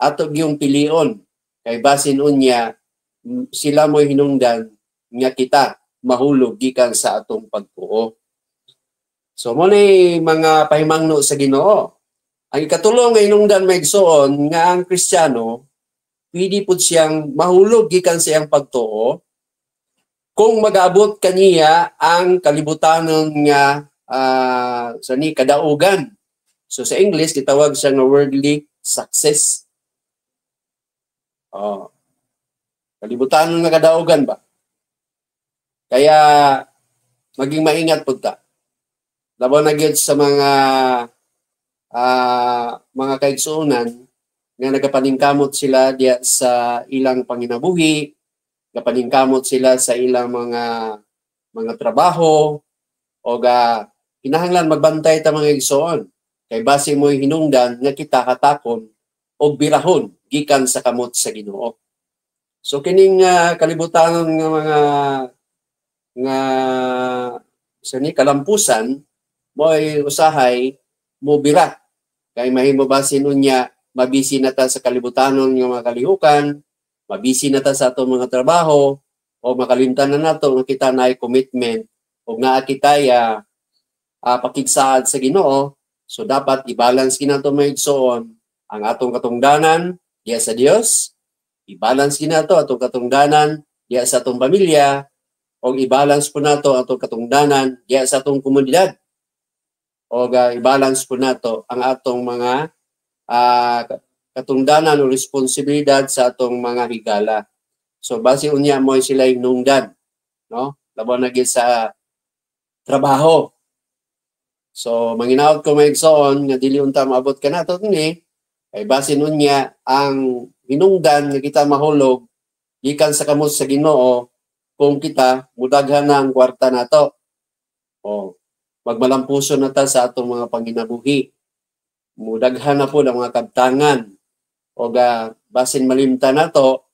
ato gyung pilion kay basin unya sila mo'y hinungdan nga kita mahulog gikan sa atong pagtuo. So mo ni mga pahimangno sa Ginoo. Ang ikatulong nga hinungdan, mga igsoon, nga ang Kristiyano pwede pud siyang mahulog gikan sa iyang pagtuo kung mag-abot kaniya ang kalibutanon nga sa ni kadaugan. So sa English gitawag siya nga worldly success. Oh. Kalibutanon nga kadaugan ba? Kaya maging maingat pud ta. Labaw na gyud sa mga kaigsuonan nga nagapaningkamot sila diya sa ilang panginabuhi, nagapaningkamot sila sa ilang mga trabaho, o ga kinahanglan magbantay ta, mga igsoon, kay base mo'y hinungdan nga kita katakon og birahon gikan sa kamot sa Ginoo. So kining kalibutan nga mga nga sa ni kalampusan mo'y usahay mo bira kay mahimo basin unya mabisi na ta sa kalibutanon nga mga kalihukan, mabisi na ta sa atong mga trabaho, o makalimtan na nato nga kita naay commitment o nga kita pakigsaad sa Ginoo. So dapat i-balance kinato, mga igsoon, ang atong katungdanan diya sa Dios, i-balance kinato atong katungdanan diya sa atong pamilya, o i-balance po nato atong katungdanan diya sa atong komunidad, o i-balance po nato ang atong mga katungdanan o responsibilidad sa atong mga higala. So base unya mo sila hinungdan, no? Labaw na gid sa trabaho. So manginaot ko, mga igsoon, nga dili unta maabot ka nato ni kay base unya ang hinungdan nga kita mahulog gikan sa kamot sa Ginoo kung kita mudaghan na ang kwarta nato. O magmalampuso na ta sa atong mga panginabuhi. Mudaghan na po ang mga kabtangan o ga basin malimta nato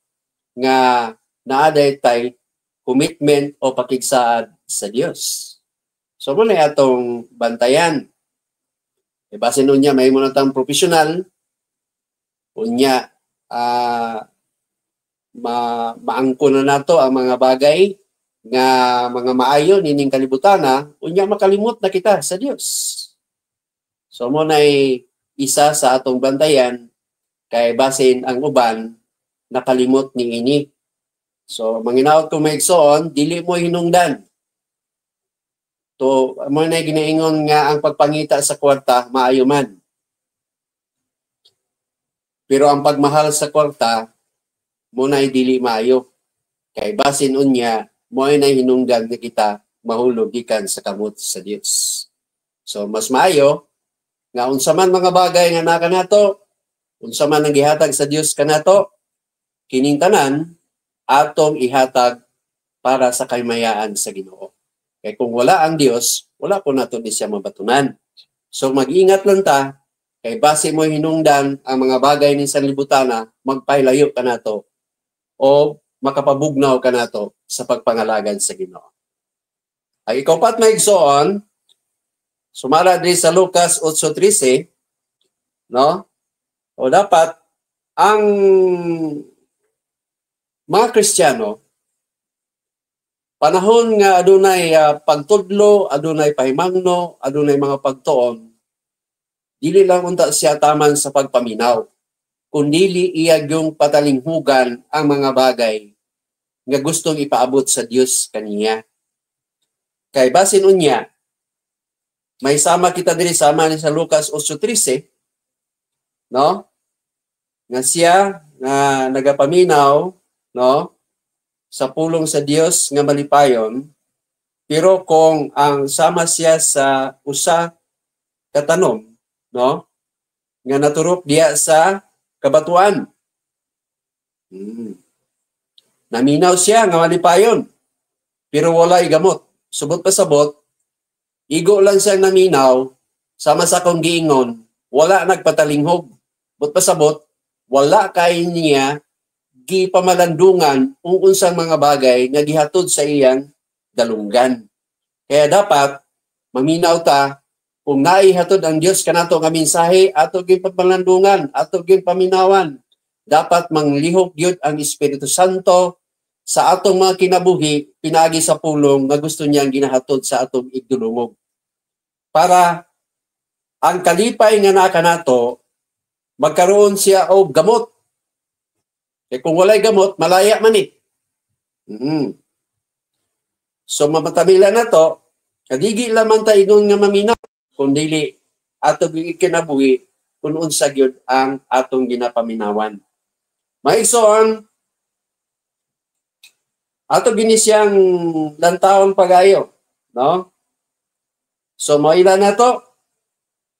nga naaday tay commitment o pakigsaad sa Dios. So mo na atong bantayan. E basin unya mahimo na tang professional, unya maangko na nato ang mga bagay nga mga maayo nining kalibutana, unya makalimot na kita sa Dios. So mo na isa sa atong bantayan kay basin ang uban nakalimot ni ini. So manginaot ko, mga igsoon, dili mo hinungdan To mo na ginaingon nga ang pagpangita sa kwarta maayo man. Pero ang pagmahal sa kwarta mo na dili maayo. Kay basin unya mo na hinungdan nga kita mahulog gikan sa kamot sa Dios. So mas maayo nga unsa man mga bagay nga naka nato, unsa man ang gihatag sa Dios kanato, kining tanan atong ihatag para sa kaymayaan sa Ginoo. Kay kung wala ang Dios, wala po nato ni siya mabatunan. So mag-ingat lang ta, kay base mo hinungdan ang mga bagay ni sanlibutana, magpailayo ka nato o makapabugnaw ka nato sa pagpangalagad sa Ginoo. Ay ikaw pat maigsoon, sumala diri sa Lucas 8:13, no? O dapat ang mga Kristiyano panahon nga adunay pagtudlo, adunay pahimangno, adunay mga pagtuon, dili lang unta siya taman sa pagpaminaw, kundili iya yung patalinghugan ang mga bagay nga gustong ipaabot sa Dios kaniya. Kay basin unya, may sama kita diri sama ni sa Lucas 8:13, no? Nga siya nga nagapaminaw, no, sa pulong sa Dios nga malipayon, pero kung ang sama siya sa usa ka tanom, no, nga naturok diya sa kabatuan. Naminaw siya nga malipayon, pero walay gamot. Subot pa sabot, igo lang siyang naminaw, sama sa akong giingon, wala nagpatalinghog. But pasabot, wala kay niya gipamalandungan kung unsang mga bagay nga gihatod sa iyang dalunggan. Kaya dapat maminaw ta kung naihatod ang Dios kanato nga mensahe, ato gyud pagmalandungan, ato gyud paminawan. Dapat manglihok gyud ang Espiritu Santo sa atong mga kinabuhi pinaagi sa pulong nga gusto niyang ginahatod sa atong igdulungog. Para ang kalipay nga naa kanato magkaroon siya og gamot. Kaya kung walay gamot, malaya man eh. So mamatamila na to, kadigi lamang ta ingon nga maminaw, kung dili atong ikinabuhi, kung unsa gyud ang atong ginapaminawan. Maigsoon, ato gini siyang lantawon pagayo, no? So maila na to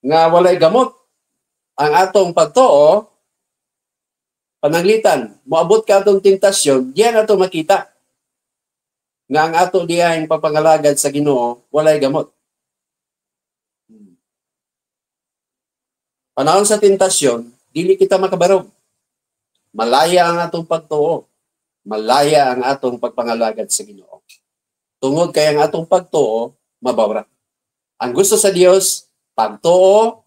nga walay gamot ang atong pagtuo, pananglitan, moabot ka atong tentasyon, diyan ato makita nga ang ato diyang papangalagad sa Ginoo walay gamot. Panahon sa tentasyon, dili kita makabarog. Malaya ang atong pagtuo. Malaya ang atong pagpangalagad sa Ginoo. Tungod kay ang atong pagtuo mabawra. Ang gusto sa Dios, pagtuo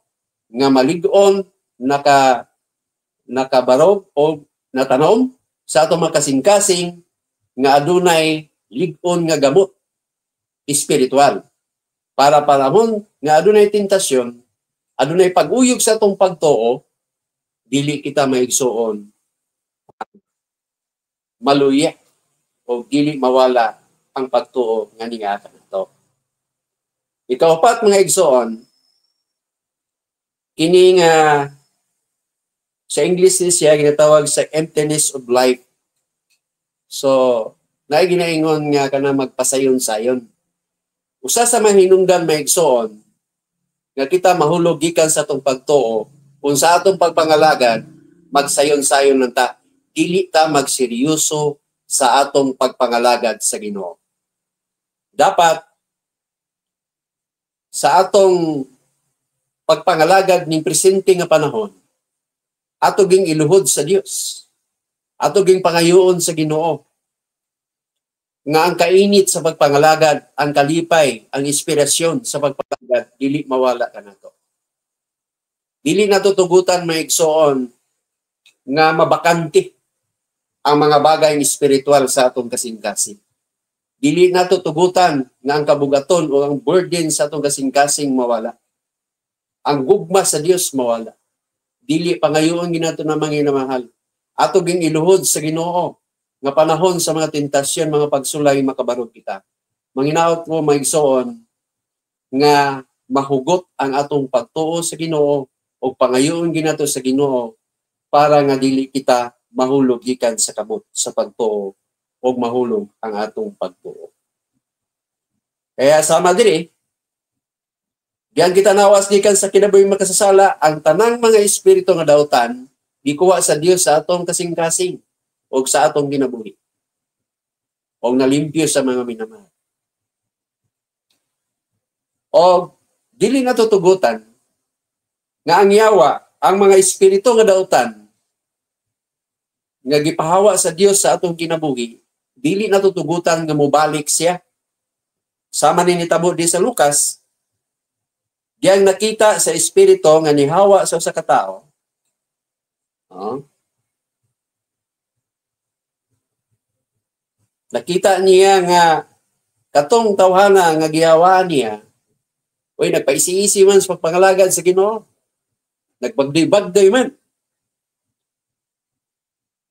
nga malig-on, nakabarog o natanom sa atong makasing-kasing nga adunay lig-on nga gamot espiritual. Para panahon nga adunay tentasyon, adunay pag-uyog sa atong pagtuo, dili kita maigsuon maluya o dili mawala ang pagtuo nga niya kanato. Ikaupat mga igsoon, kini nga sa English ni siya ginatawag sa emptiness of life. So, naay ginaingon nga kana magpasayon-sayon. Usa sa mahinungdan mga igsoon nga kita mahulog gikan sa atong pagtuo kung sa atong pagpangalagad magsayon-sayon lang ta, dili ta magseryoso sa atong pagpangalagad sa Ginoo. Dapat sa atong pagpangalagad ning presente nga panahon, ato ging iluhod sa Dios. Ato ging pangayoon sa Ginoo nga ang kainit sa pagpangalagad, ang kalipay, ang inspirasyon sa pagpangalagad dili mawala kanato. Dili nato tugutan maigsoon nga mabakante ang mga bagay espiritual sa atong kasing-kasing. Dili nato tugutan nga ang kabugaton o ang burden sa atong kasing-kasing mawala. Ang gugma sa Dios mawala. Dili pangayoon ginato na mga minamahal. Ato ging iluhod sa Ginoo nga panahon sa mga tentasyon, mga pagsulay, makabarog kita. Manginaot ko maigsoon nga mahugot ang atong pagtuo sa Ginoo o pangayoon ginato sa Ginoo para nga dili kita mahulog gikan sa kamot sa pagtuo o mahulog ang atong pagtuo. Kaya sama diri, diyan kita nawas gikan sa kinabuhi makasasala, ang tanang mga espiritu nga dautan gikuha sa Dios sa atong kasing-kasing o sa atong kinabuhi. O nalimpyo sa mga minamahal. O dili natutugutan nga ang yawa, ang mga espiritu nga dautan nga gipahawa sa Dios sa atong kinabuhi, dili natutugutan nga mobalik siya. Sama ni nitabo di sa Lucas, diyang nakita sa espiritu nga nihawa sa usa ka tawo. Nakita niya nga katong tawhana nga gihawaan niya, uy, nagpaisi-isi man sa pagpangalagad sa Ginoo. Nagbagday-bagday man.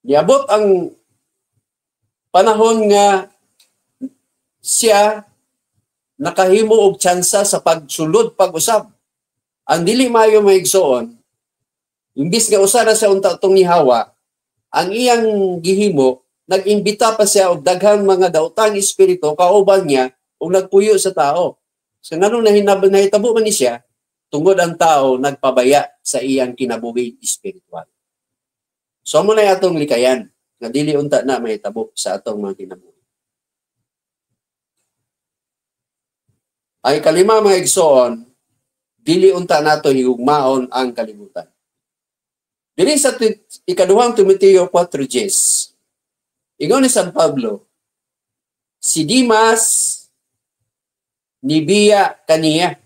Niabot ang panahon nga siya nakahimo og tsansa sa pagsulod pag-usab. Ang dili maayo maigsoon, imbis nga usa na siya unta tong nihawa, ang iyang gihimo, nag-imbita pa siya og daghang mga daotang espiritu kauban niya ug nagpuyo sa tao. So nganong nahitabo man ni siya, tungod ang tao nagpabaya sa iyang kinabuhi espiritual. So mo na atong likayan nga dili unta na mahitabo sa atong mga kinabuhi. Ang ikalima mga igsoon, dili unta nato higugmaon ang kalibutan. Dili sa ikaduhang Timoteo 4:10, ingon ni San Pablo, si Dimas nibiya kaniya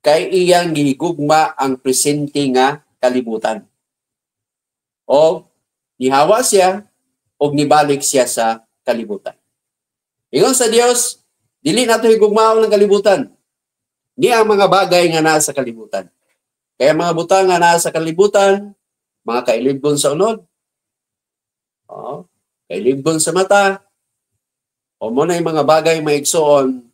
kay iyang gihigugma ang presente nga kalibutan. O nihawa siya o nibalik siya sa kalibutan. Ingon sa Dios, dili nato higugmaon ang kalibutan. Ni ang mga bagay nga naa sa kalibutan. Kaya mga butang nga naa sa kalibutan, mga kailibgon sa unod, kailibgon sa mata, o mo na yung mga bagay maigsoon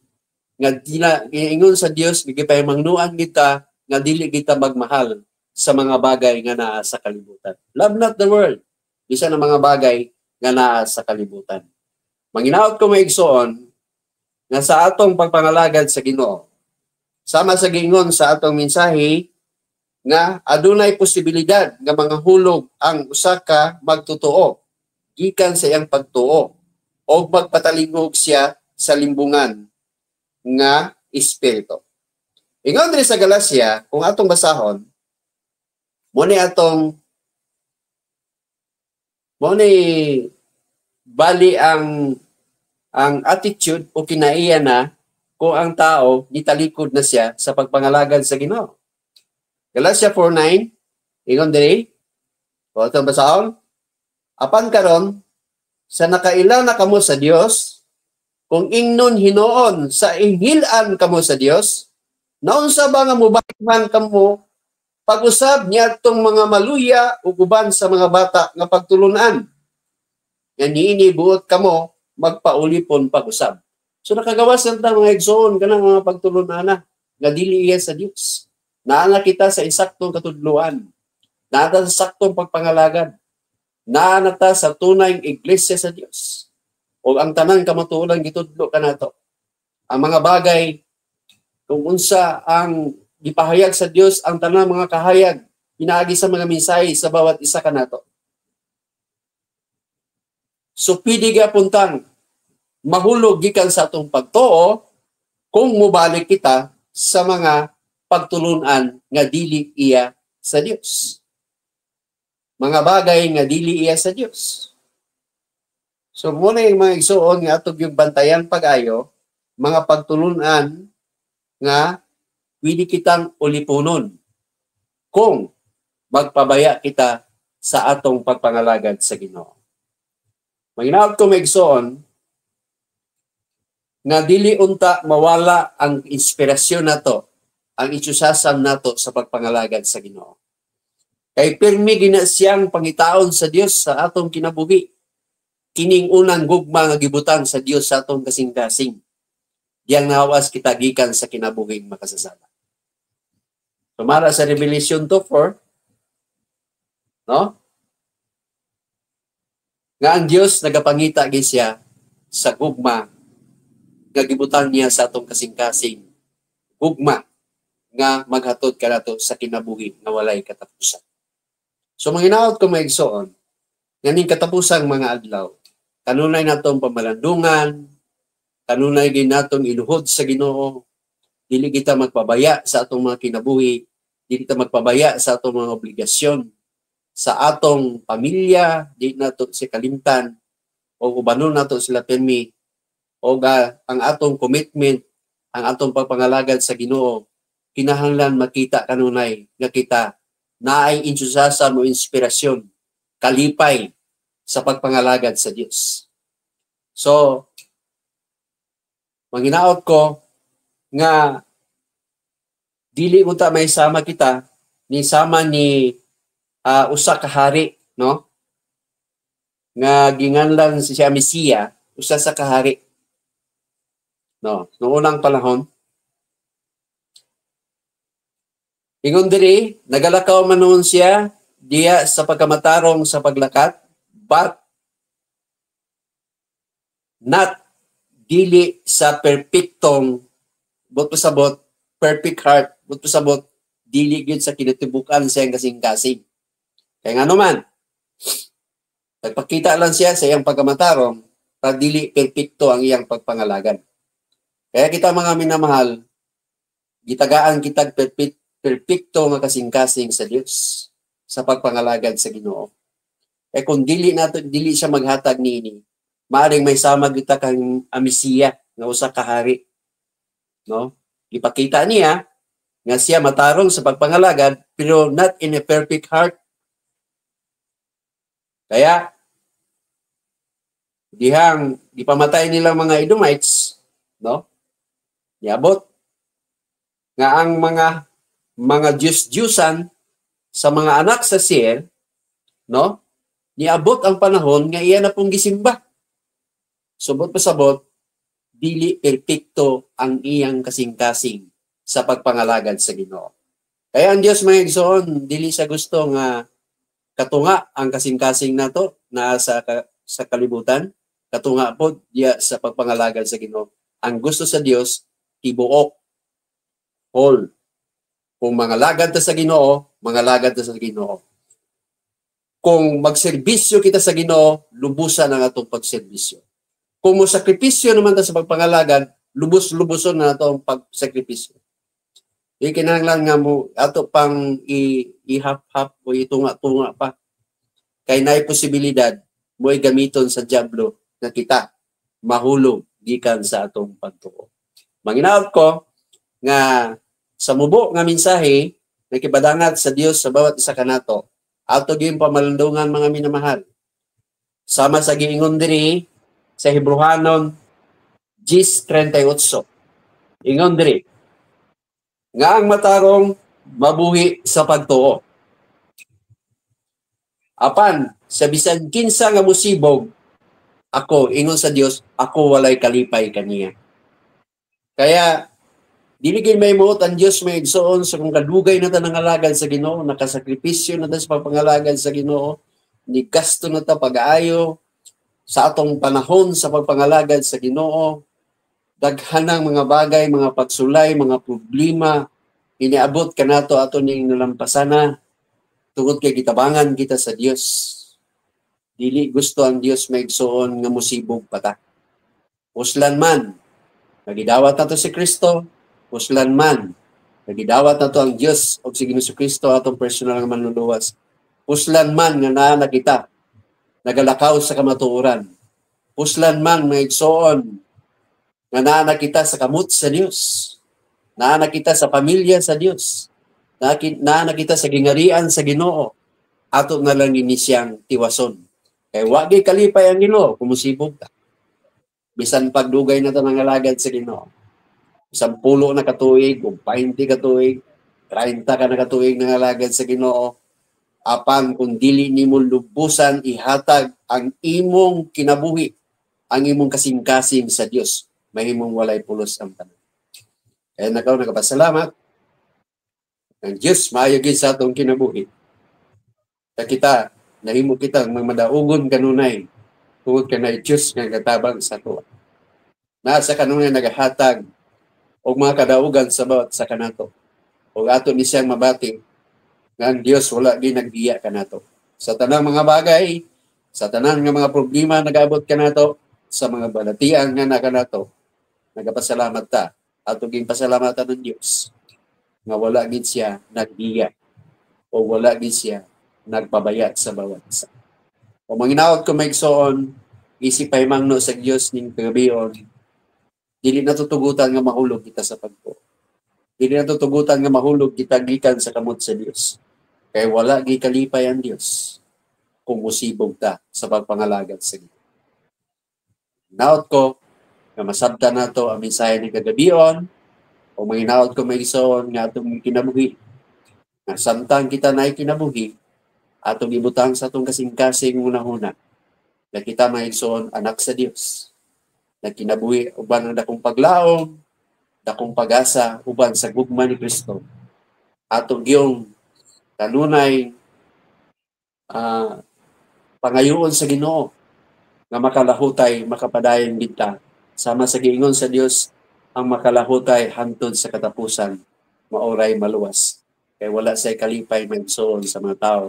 nga dila ingon sa Dios gipahimangnuan kita nga dili kita magmahal sa mga bagay nga naa sa kalibutan. Love not the world. Bisa ng mga bagay nga naa sa kalibutan. Manginaot ko maigsoon nga sa atong pagpangalagad sa Ginoo, sama sa giingon sa atong mensahe nga adunay posibilidad nga mga hulog ang usa ka magtotoo gikan sa iyang pagtuo o magpatalingog siya sa limbungan nga espiritu. Ingon diri sa Galacia, kung atong basahon, mo ni bali ang attitude o kinaiya na kung ang tao nitalikod na siya sa pagpangalagad sa Ginoo. Galatia 4:9, ingon diri, kung atong basahon, apan karon sa nakaila na kamo sa Dios, kung ingnon hinoon sa inghilan kamo sa Dios, naunsa ba nga mubalik man kamo pag-usab niadtong mga maluya ug uban sa mga bata nga pagtulunan? Nga niini buot kamo magpaulipon pag-usab. So nakagawas na ta mga igsoon kanang mga pagtulunan na nga dili iya sa Dios. Naa na kita sa insaktong katudloan. Naa ta sa saktong pagpangalagad. Naa na ta sa tunay iglesia sa Dios. O ang tanang kamatuoran gitudlo kanato. Ang mga bagay kung unsa ang gipahayag sa Dios, ang tanang mga kahayag pinaagi sa mga mensahe sa bawat isa kanato. So pwede gyapon tang mahulog gikan sa atong pagtuo kung mobalik kita sa mga pagtulunan nga dili iya sa Dios. Mga bagay nga dili iya sa Dios. So muna yung mga igsuon nga atong yung bantayan pag-ayo, mga pagtulunan nga pwede kitang ulipunon kung magpabaya kita sa atong pagpangalagad sa Ginoo. Manginaot ko maigsoon nga dili unta mawala ang inspirasyon nato, ang enthusiasm nato sa pagpangalagad sa Ginoo. Kay pirmi gina siyang pangitaon sa Dios sa atong kinabuhi. Kining unang gugma nga gibutang sa Dios sa atong kasing-kasing. Diyang nahawas kita gikan sa kinabuhing makasasala. Sumara sa Revelation 2:4, no? Nga ang Dios nagapangita gyud siya sa gugma nga gibutang niya sa atong kasing-kasing, gugma nga maghatod kanato sa kinabuhi nga walay katapusan. So manginaot ko mga igsoon, nga ning katapusang mga adlaw, kanunay natong pamalandungan, kanunay gid natong iluhod sa Ginoo, dili kita magpabaya sa atong mga kinabuhi, dili kita magpabaya sa atong mga obligasyon, sa atong pamilya, di nato si kalimtan, o ubanon nato sila pirmi, o ang atong commitment, ang atong pagpangalagad sa Ginoo, kinahanglan makita kanunay nga kita naay enthusiasm o inspirasyon, kalipay sa pagpangalagad sa Dios. So, manginaot ko nga dili unta may sama kita ni sama ni usa ka hari, no? Nga ginganlan si Amisia, usa sa kahari. No, noong unang panahon. Ingon diri, nagalakaw man noon siya diya sa pagkamatarong sa paglakat, but not dili sa perfectong, but pasabot, perfect heart, but pasabot, dili gyud sa kinatibukan sa iyang kasing-kasing. Kaya nga naman, nagpakita lang siya sa iyang pagkamatarong, para dili perfecto ang iyang pagpangalagan. Kaya kita mga minamahal, gitagaan kitag perfecto nga kasing-kasing sa Dios sa pagpangalagad sa Ginoo. Eh kung dili nato, dili siya maghatag niini, maaring may sama kita kang Amisia nga usa ka hari, no? Ipakita niya nga siya matarong sa pagpangalagad pero not in a perfect heart. Kaya dihang gipamatay nilang mga Edomites, no? Niabot nga ang mga Diyos-Diyusan sa mga anak sa Seir, no? Niabot ang panahon nga iya na pong gisimba. Subot pasabot, dili perpekto ang iyang kasing-kasing sa pagpangalagad sa Ginoo. Kaya ang Dios mga igsoon, dili sa gusto nga katunga ang kasing-kasing nato na sa kalibutan, katunga pod diya sa pagpangalagad sa Ginoo. Ang gusto sa Dios tibuok, whole. Kung mangalagad ta sa Ginoo, mangalagad ta sa Ginoo. Kung magserbisyo kita sa Ginoo, lubusan ang atong pagserbisyo. Kung mosakripisyo naman ta sa pagpangalagad, lubos-luboson na ato ang pagsakripisyo. Di kinahanglan nga mo ato pang i-hap-hap o itunga-tunga pa. Kay naay posibilidad mo'y gamiton sa dyablo na kita mahulog gikan sa atong pagtuo. Manginaot ko nga sa mubo nga mensahe nakipadangat sa Dios sa bawat isa kanato, ato gyud pamalandungan mga minamahal. Sama sa giingon diri sa Hebreohanon 10:38. Ingon diri nga ang matarong mabuhi sa pagtuo. Apan sa bisan kinsa nga musibog, ako ingon sa Dios, ako walay kalipay kaniya. Kaya dili gid may muot ang Dios may igsoon sa kung kadugay na ta nangalagad sa Ginoo, nakasakripisyo na ta sa pagpangalagad sa Ginoo, ni gasto na ta pag-aayo sa atong panahon sa pagpangalagad sa Ginoo. Daghan ang mga bagay, mga pagsulay, mga problema iniabot kanato ato ning nalampasana tungod kay gitabangan kita sa Dios. Dili gusto ang Dios may igsoon nga musibog pa ta. Uslan man nagidawat nato si Kristo, uslan man nagidawat nato ang Dios og si Ginoo Kristo atong personal nga manluluwas. Uslan man nga naa na kita nagalakaw sa kamatuoran. Uslan man may igsoon nga naa na kita sa kamot sa Dios. Naa na kita sa pamilya sa Dios. Naa na kita sa gingarian sa Ginoo. Ato na lang ini siyang tiwason. Kay wa gyud kalipay ang Ginoo kung musibog ta. Bisan pagdugay na ta nangalagad sa Ginoo. Bisan 10 na katuig, o 20 katuig, 30 ka na katuig nangalagad sa Ginoo. Apan kung dili nimo lubusan ihatag ang imong kinabuhi, ang imong kasing-kasing sa Dios, Mahimong walay pulos ang tanan. Kaya nakaw nagapasalamat ang Diyos maayo gid sa atong kinabuhi. Kaya kita nahimo kita ang madaugon kanunay tungod kanay Diyos nga gatabang sa ato. Na sa kanunay nagahatag og mga kadaugan sa bawat sa kanato. Og ato ni siyang mabati nga ang Dios wala gi nagbiya kanato. Sa tanang mga bagay, sa tanan nga mga problema nagaabot kanato, sa mga balatian nga nakanato, nagapasalamat ta. Ato ging pasalamatan ng Dios nga wala gid siya nagbiya o wala gid siya nagpabayat sa bawat isa. O manginaot ko maigsoon, isip pahimangno sa Dios ning kagabion, dili natutugutan nga mahulog kita sa pagtuo. Dili natutugutan nga mahulog kita gikan sa kamot sa Dios. Kay wala gi kalipay ang Dios kung musibog ta sa pagpangalagad sa Ginoo. Naot ko nga masabtan nato ang mensahe ni kagabion, o manginaot ko maigsoon nga atong kinabuhi. Nga samtang kita naay kinabuhi, atong ibutang sa atong kasing-kasing hunahuna na kita maigsoon anak sa Dios. Na kinabuhi uban ang dakong paglaom, dakong pag-asa uban sa gugma ni Kristo. Atong giyong kanunay pangayoon sa Ginoo nga makalahutay, makapadayon kita. Sama sa giingon sa Dios ang makalahutay hantod sa katapusan, maoray maluwas. Kay wala say kalipay maigsoon sa mga tao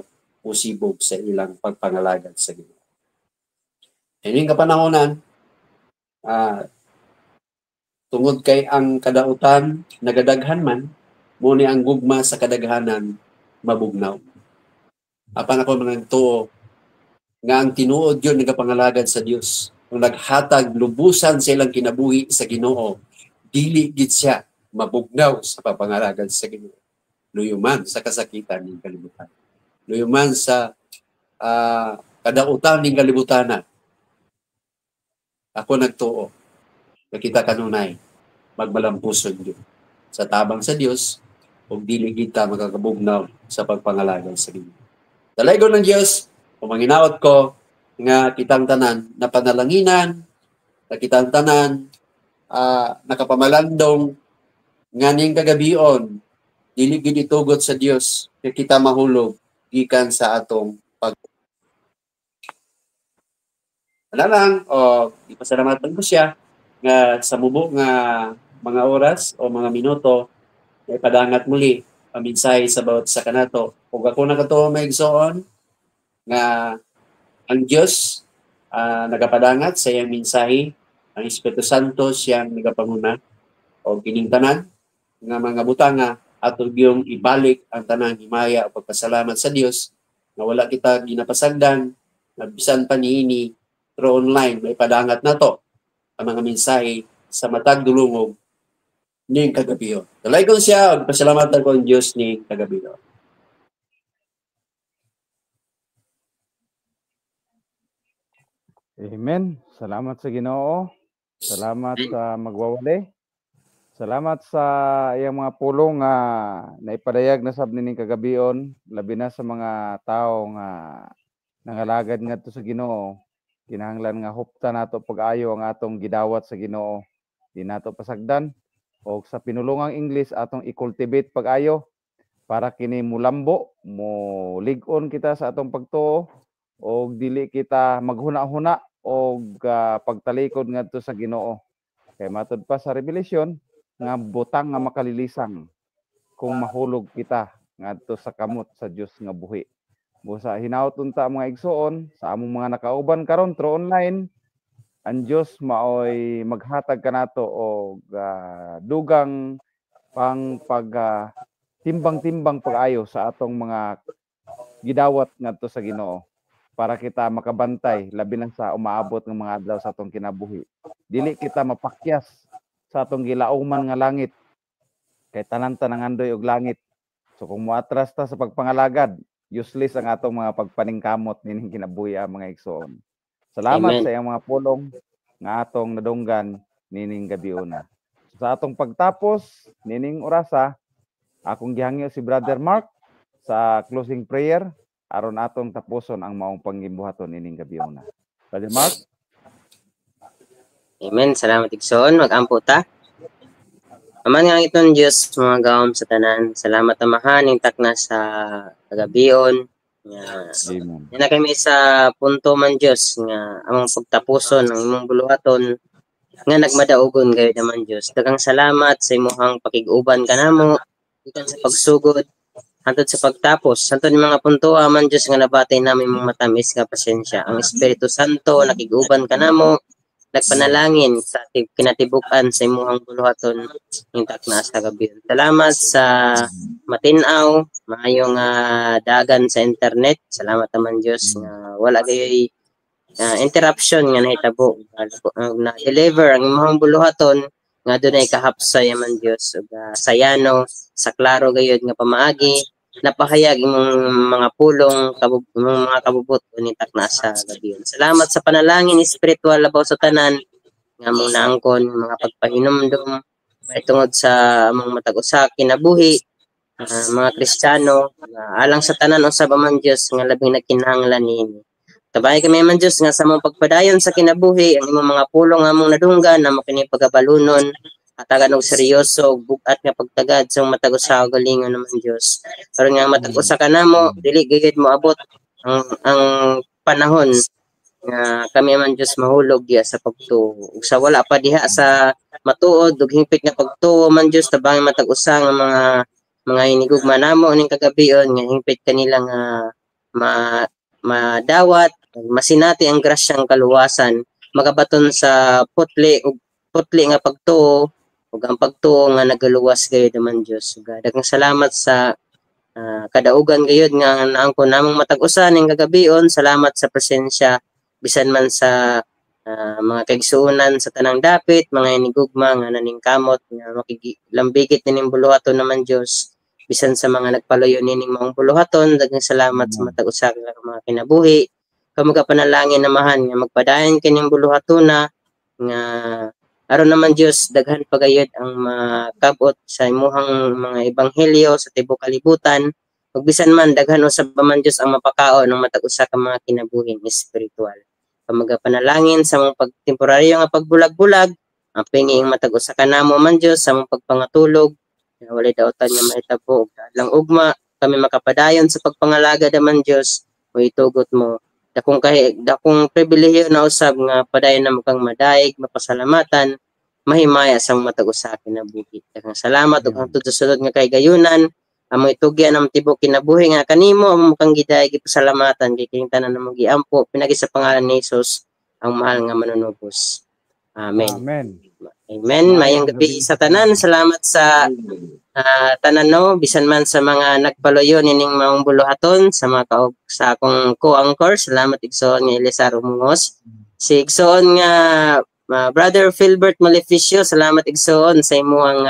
usibog sa ilang pagpangalagad sa Ginoo. Ining kapanahonan, tungod kay ang kadautan nagadaghan man, muni ang gugma sa kadaghanan mabugnaw. Apan ako nagtuo nga ang tinuod yun nagapangalagad sa Dios, ang naghatag lubusan sa ilang kinabuhi sa Ginoo, dili gid siya mabugnaw sa pagpangalagad sa Ginoo. Luyuman sa kasakitan ng kalibutan. Luyuman sa kadautan ng kalibutan. Ako nagtuo na kita kanunay magmalampuson yun sa tabang sa Dios ug dili kita makakabugnaw sa pagpangalagad sa Ginoo. Dalaygon ng Dios, pumanginaot ko nga kitang tanan na panalanginan, na kitang tanan nakapamalandong nga ning kagabion dili gid itugot sa Dios nga kita mahulog gikan sa atong pag. Wala lang, o ipasalamatan ko siya nga sa mubo nga mga oras o mga minuto na ipadangat muli ang mensahe sa bawat sa kanato. Ug ako nakatuo maigsoon nga ang Dios nagapadangat sa iyang mensahe, ang Espiritu Santo siyang nagapanguna o kining tanan nga mga butanga ato giyong ibalik ang tanang himaya o pagpasalamat sa Dios nga wala kita ginapasagdan na bisan pa niini through online may padangat nato ang mga mensahe sa matag dulungog ning kagabion. Dalaygon siya ug pasalamatan ko ang Dios ning kagabion. Amen. Salamat sa Ginoo. Salamat sa magwawali. Salamat sa iyang mga pulong nga naipadayag na sab nining kagabion, labi na sa mga tawo nga nangalagad ngadto sa Ginoo. Kinahanglan nga hupta nato pag-ayo ang atong gidawat sa Ginoo. Di nato pasagdan og sa pinulungang English atong i-cultivate pag-ayo para kini mulambo, mo lig-on kita sa atong pagtuo og dili kita maghuna-huna og pagtalikod ngadto sa Ginoo. Kay matud pa sa Revelation nga butang nga makalilisang kung mahulog kita ngadto sa kamot sa Dios nga buhi. Busa hinaut unta mga igsoon sa among mga nakauban karon through online, ang Dios maoy maghatag kanato og dugang pang pag timbang-timbang pag-ayo sa atong mga gidawat ngadto sa Ginoo para kita makabantay labi na sa umaabot ng mga adlaw sa atong kinabuhi. Dili kita mapakyas sa atong gilauman nga langit kay tanan ta nangandoy og langit. So kung moatras ta sa pagpangalagad, useless ang atong mga pagpaningkamot nining kinabuhi mga igsoon. Salamat. Amen. Sa iyang mga pulong nga atong nadunggan nining gabiuna. So, sa atong pagtapos nining orasa, akong gihangyo si Brother Mark sa closing prayer aron atong tapuson ang maong panggibuhaton nining gabiuna. Brother Mark? Amen. Salamat, igsoon. Mag-ampo ta. Aman nga itong Diyos, mga gawom sa tanan. Salamat, Amahan, ning takna sa kagabion. Nga, Amen. na kami sa punto man, Diyos, nga among pagtapuson ang imong buluhaton nga nagmadaugon kayo naman, Diyos. Daghang salamat sa imuhang pakig-uban kanamo gikan sa pagsugod hantod sa pagtapos. Hantod ni mga punto man, Diyos, nga nabatay namin imong matamis nga pasensya. Ang Espiritu Santo nakig-uban kanamo, nagpanalangin sa kinatibuk-an sa imuhang buluhaton ning takna sa gabi. Salamat sa matinaw, maayong dagan sa internet. Salamat naman, Diyos, nga wala gayoy interruption nga nahitabo. Na deliver ang imuhang buluhaton nga dunay kahapsay man, Dios, ug sayano sa klaro gayud nga pamaagi napahayag imong mga pulong imong mga kabubut ni takna sa gabi. Salamat sa panalangin espiritual labaw sa tanan nga among naangkon mga pagpahinumdum tungod sa among matag usa kinabuhi, mga Kristiyano, alang sa tanan usab man, Dios, nga labing nagkinahanglan niini. Tabay kami man, Dios, nga sa among pagpadayon sa kinabuhi ang imong mga pulong nga among nadunggan amo kini pagabalunon, hatagan og seryoso ug bug-at nga pagtagad sa matag usa ka kaugalingon naman, Dios. Aron nga matag usa kanamo dili gayud moabot ang panahon nga kami man, Dios, mahulog diha sa pagtuo. Ug sa wala pa diha sa matuod ug hingpit nga pagtuo man, Dios, tabangin matag usa nga mga hinigugma namo ning kagabion nga hingpit kanila nga madawat, masinati ang grasyang kaluwasan, makabaton sa putli ug putli nga pagtuo ug ang pagtuo nga nagaluwas gayud naman, Dios. Ug daghang salamat sa kadaugan gayud nga naangkon namong matag usa ning kagabion. Salamat sa presensya bisan man sa mga kaigsuonan sa tanang dapit, mga inigugma nga naningkamot nga makigilambigit nining buluhaton naman, Dios, bisan sa mga nagpaluyo nining maong buluhaton. Daghang salamat sa matag usa nga mga kinabuhi. Kamo panalangin, Amahan, nga magpadayon kining buluhatona nga aron naman, Dios, daghan pa gayud ang makabot sa imuhang mga ebanghelyo sa tibuok kalibutan, ug bisan man daghan usab pa man, Dios, ang mapakaon ng matag usa ka mga kinabuhing espiritual. Kamo panalangin sa mga pagtemporaryo nga pagbulag-bulag ang pinging matag usa ka namo man, Dios, sa mga pagpangatulog nga walay dautan nga mahitabo, ug lang ugma kami makapadayon sa pagpangalagad naman, Dios, o itugot mo. Dakong pribilehiyo na usab nga padayon na kang madaig, mapasalamatan, mahimaya sa matag usa kinabuhi. Daghang salamat ug hangtod sa sulod nga kahigayunan, among itugyan ang tibuok kinabuhi nga kanimo amo kang gidaig ipasalamatan kay kining tanan namong giampo pinagi sa pangalan ni Jesus ang mahal nga manunubos. Amen. Amen. Amen. Mayong gabi sa tanan. Salamat sa tanan, no, bisan man sa mga nagpaluyo nining maong buluhaton, sa mga kaog sa akong co-anchor. Salamat, igsoon nga Elizar Umungos. Si igsoon nga Brother Philbert Maleficio, salamat, igsoon, sa imuhang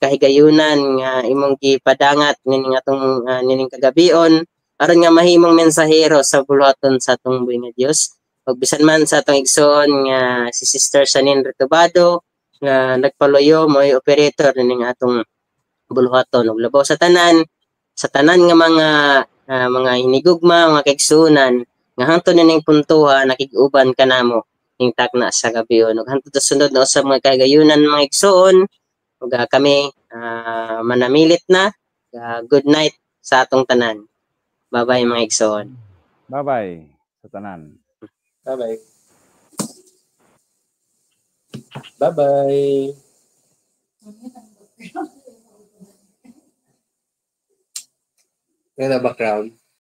kahigayunan nga imong gipadangat nining atong nining kagabion aron nga mahimong mensahero sa buluhaton sa atong buhi nga Dios. Ug bisan man sa atong igsoon nga si Sister Sanin Retubado nga nagpaluyo, mo'y operator nining atong buluhaton. Ug labaw sa tanan nga mga hinigugma, mga kaigsuonan nga hangtod nining puntoha nakig-uban kanamo ning takna sa gabion. Ug hangtod sa sunod na usab mga kahigayunan, mga igsoon, ug kami manamilit na. Good night sa atong tanan. Bye-bye, mga igsoon. Bye-bye sa tanan. Bye-bye. Bye-bye. Ganda background.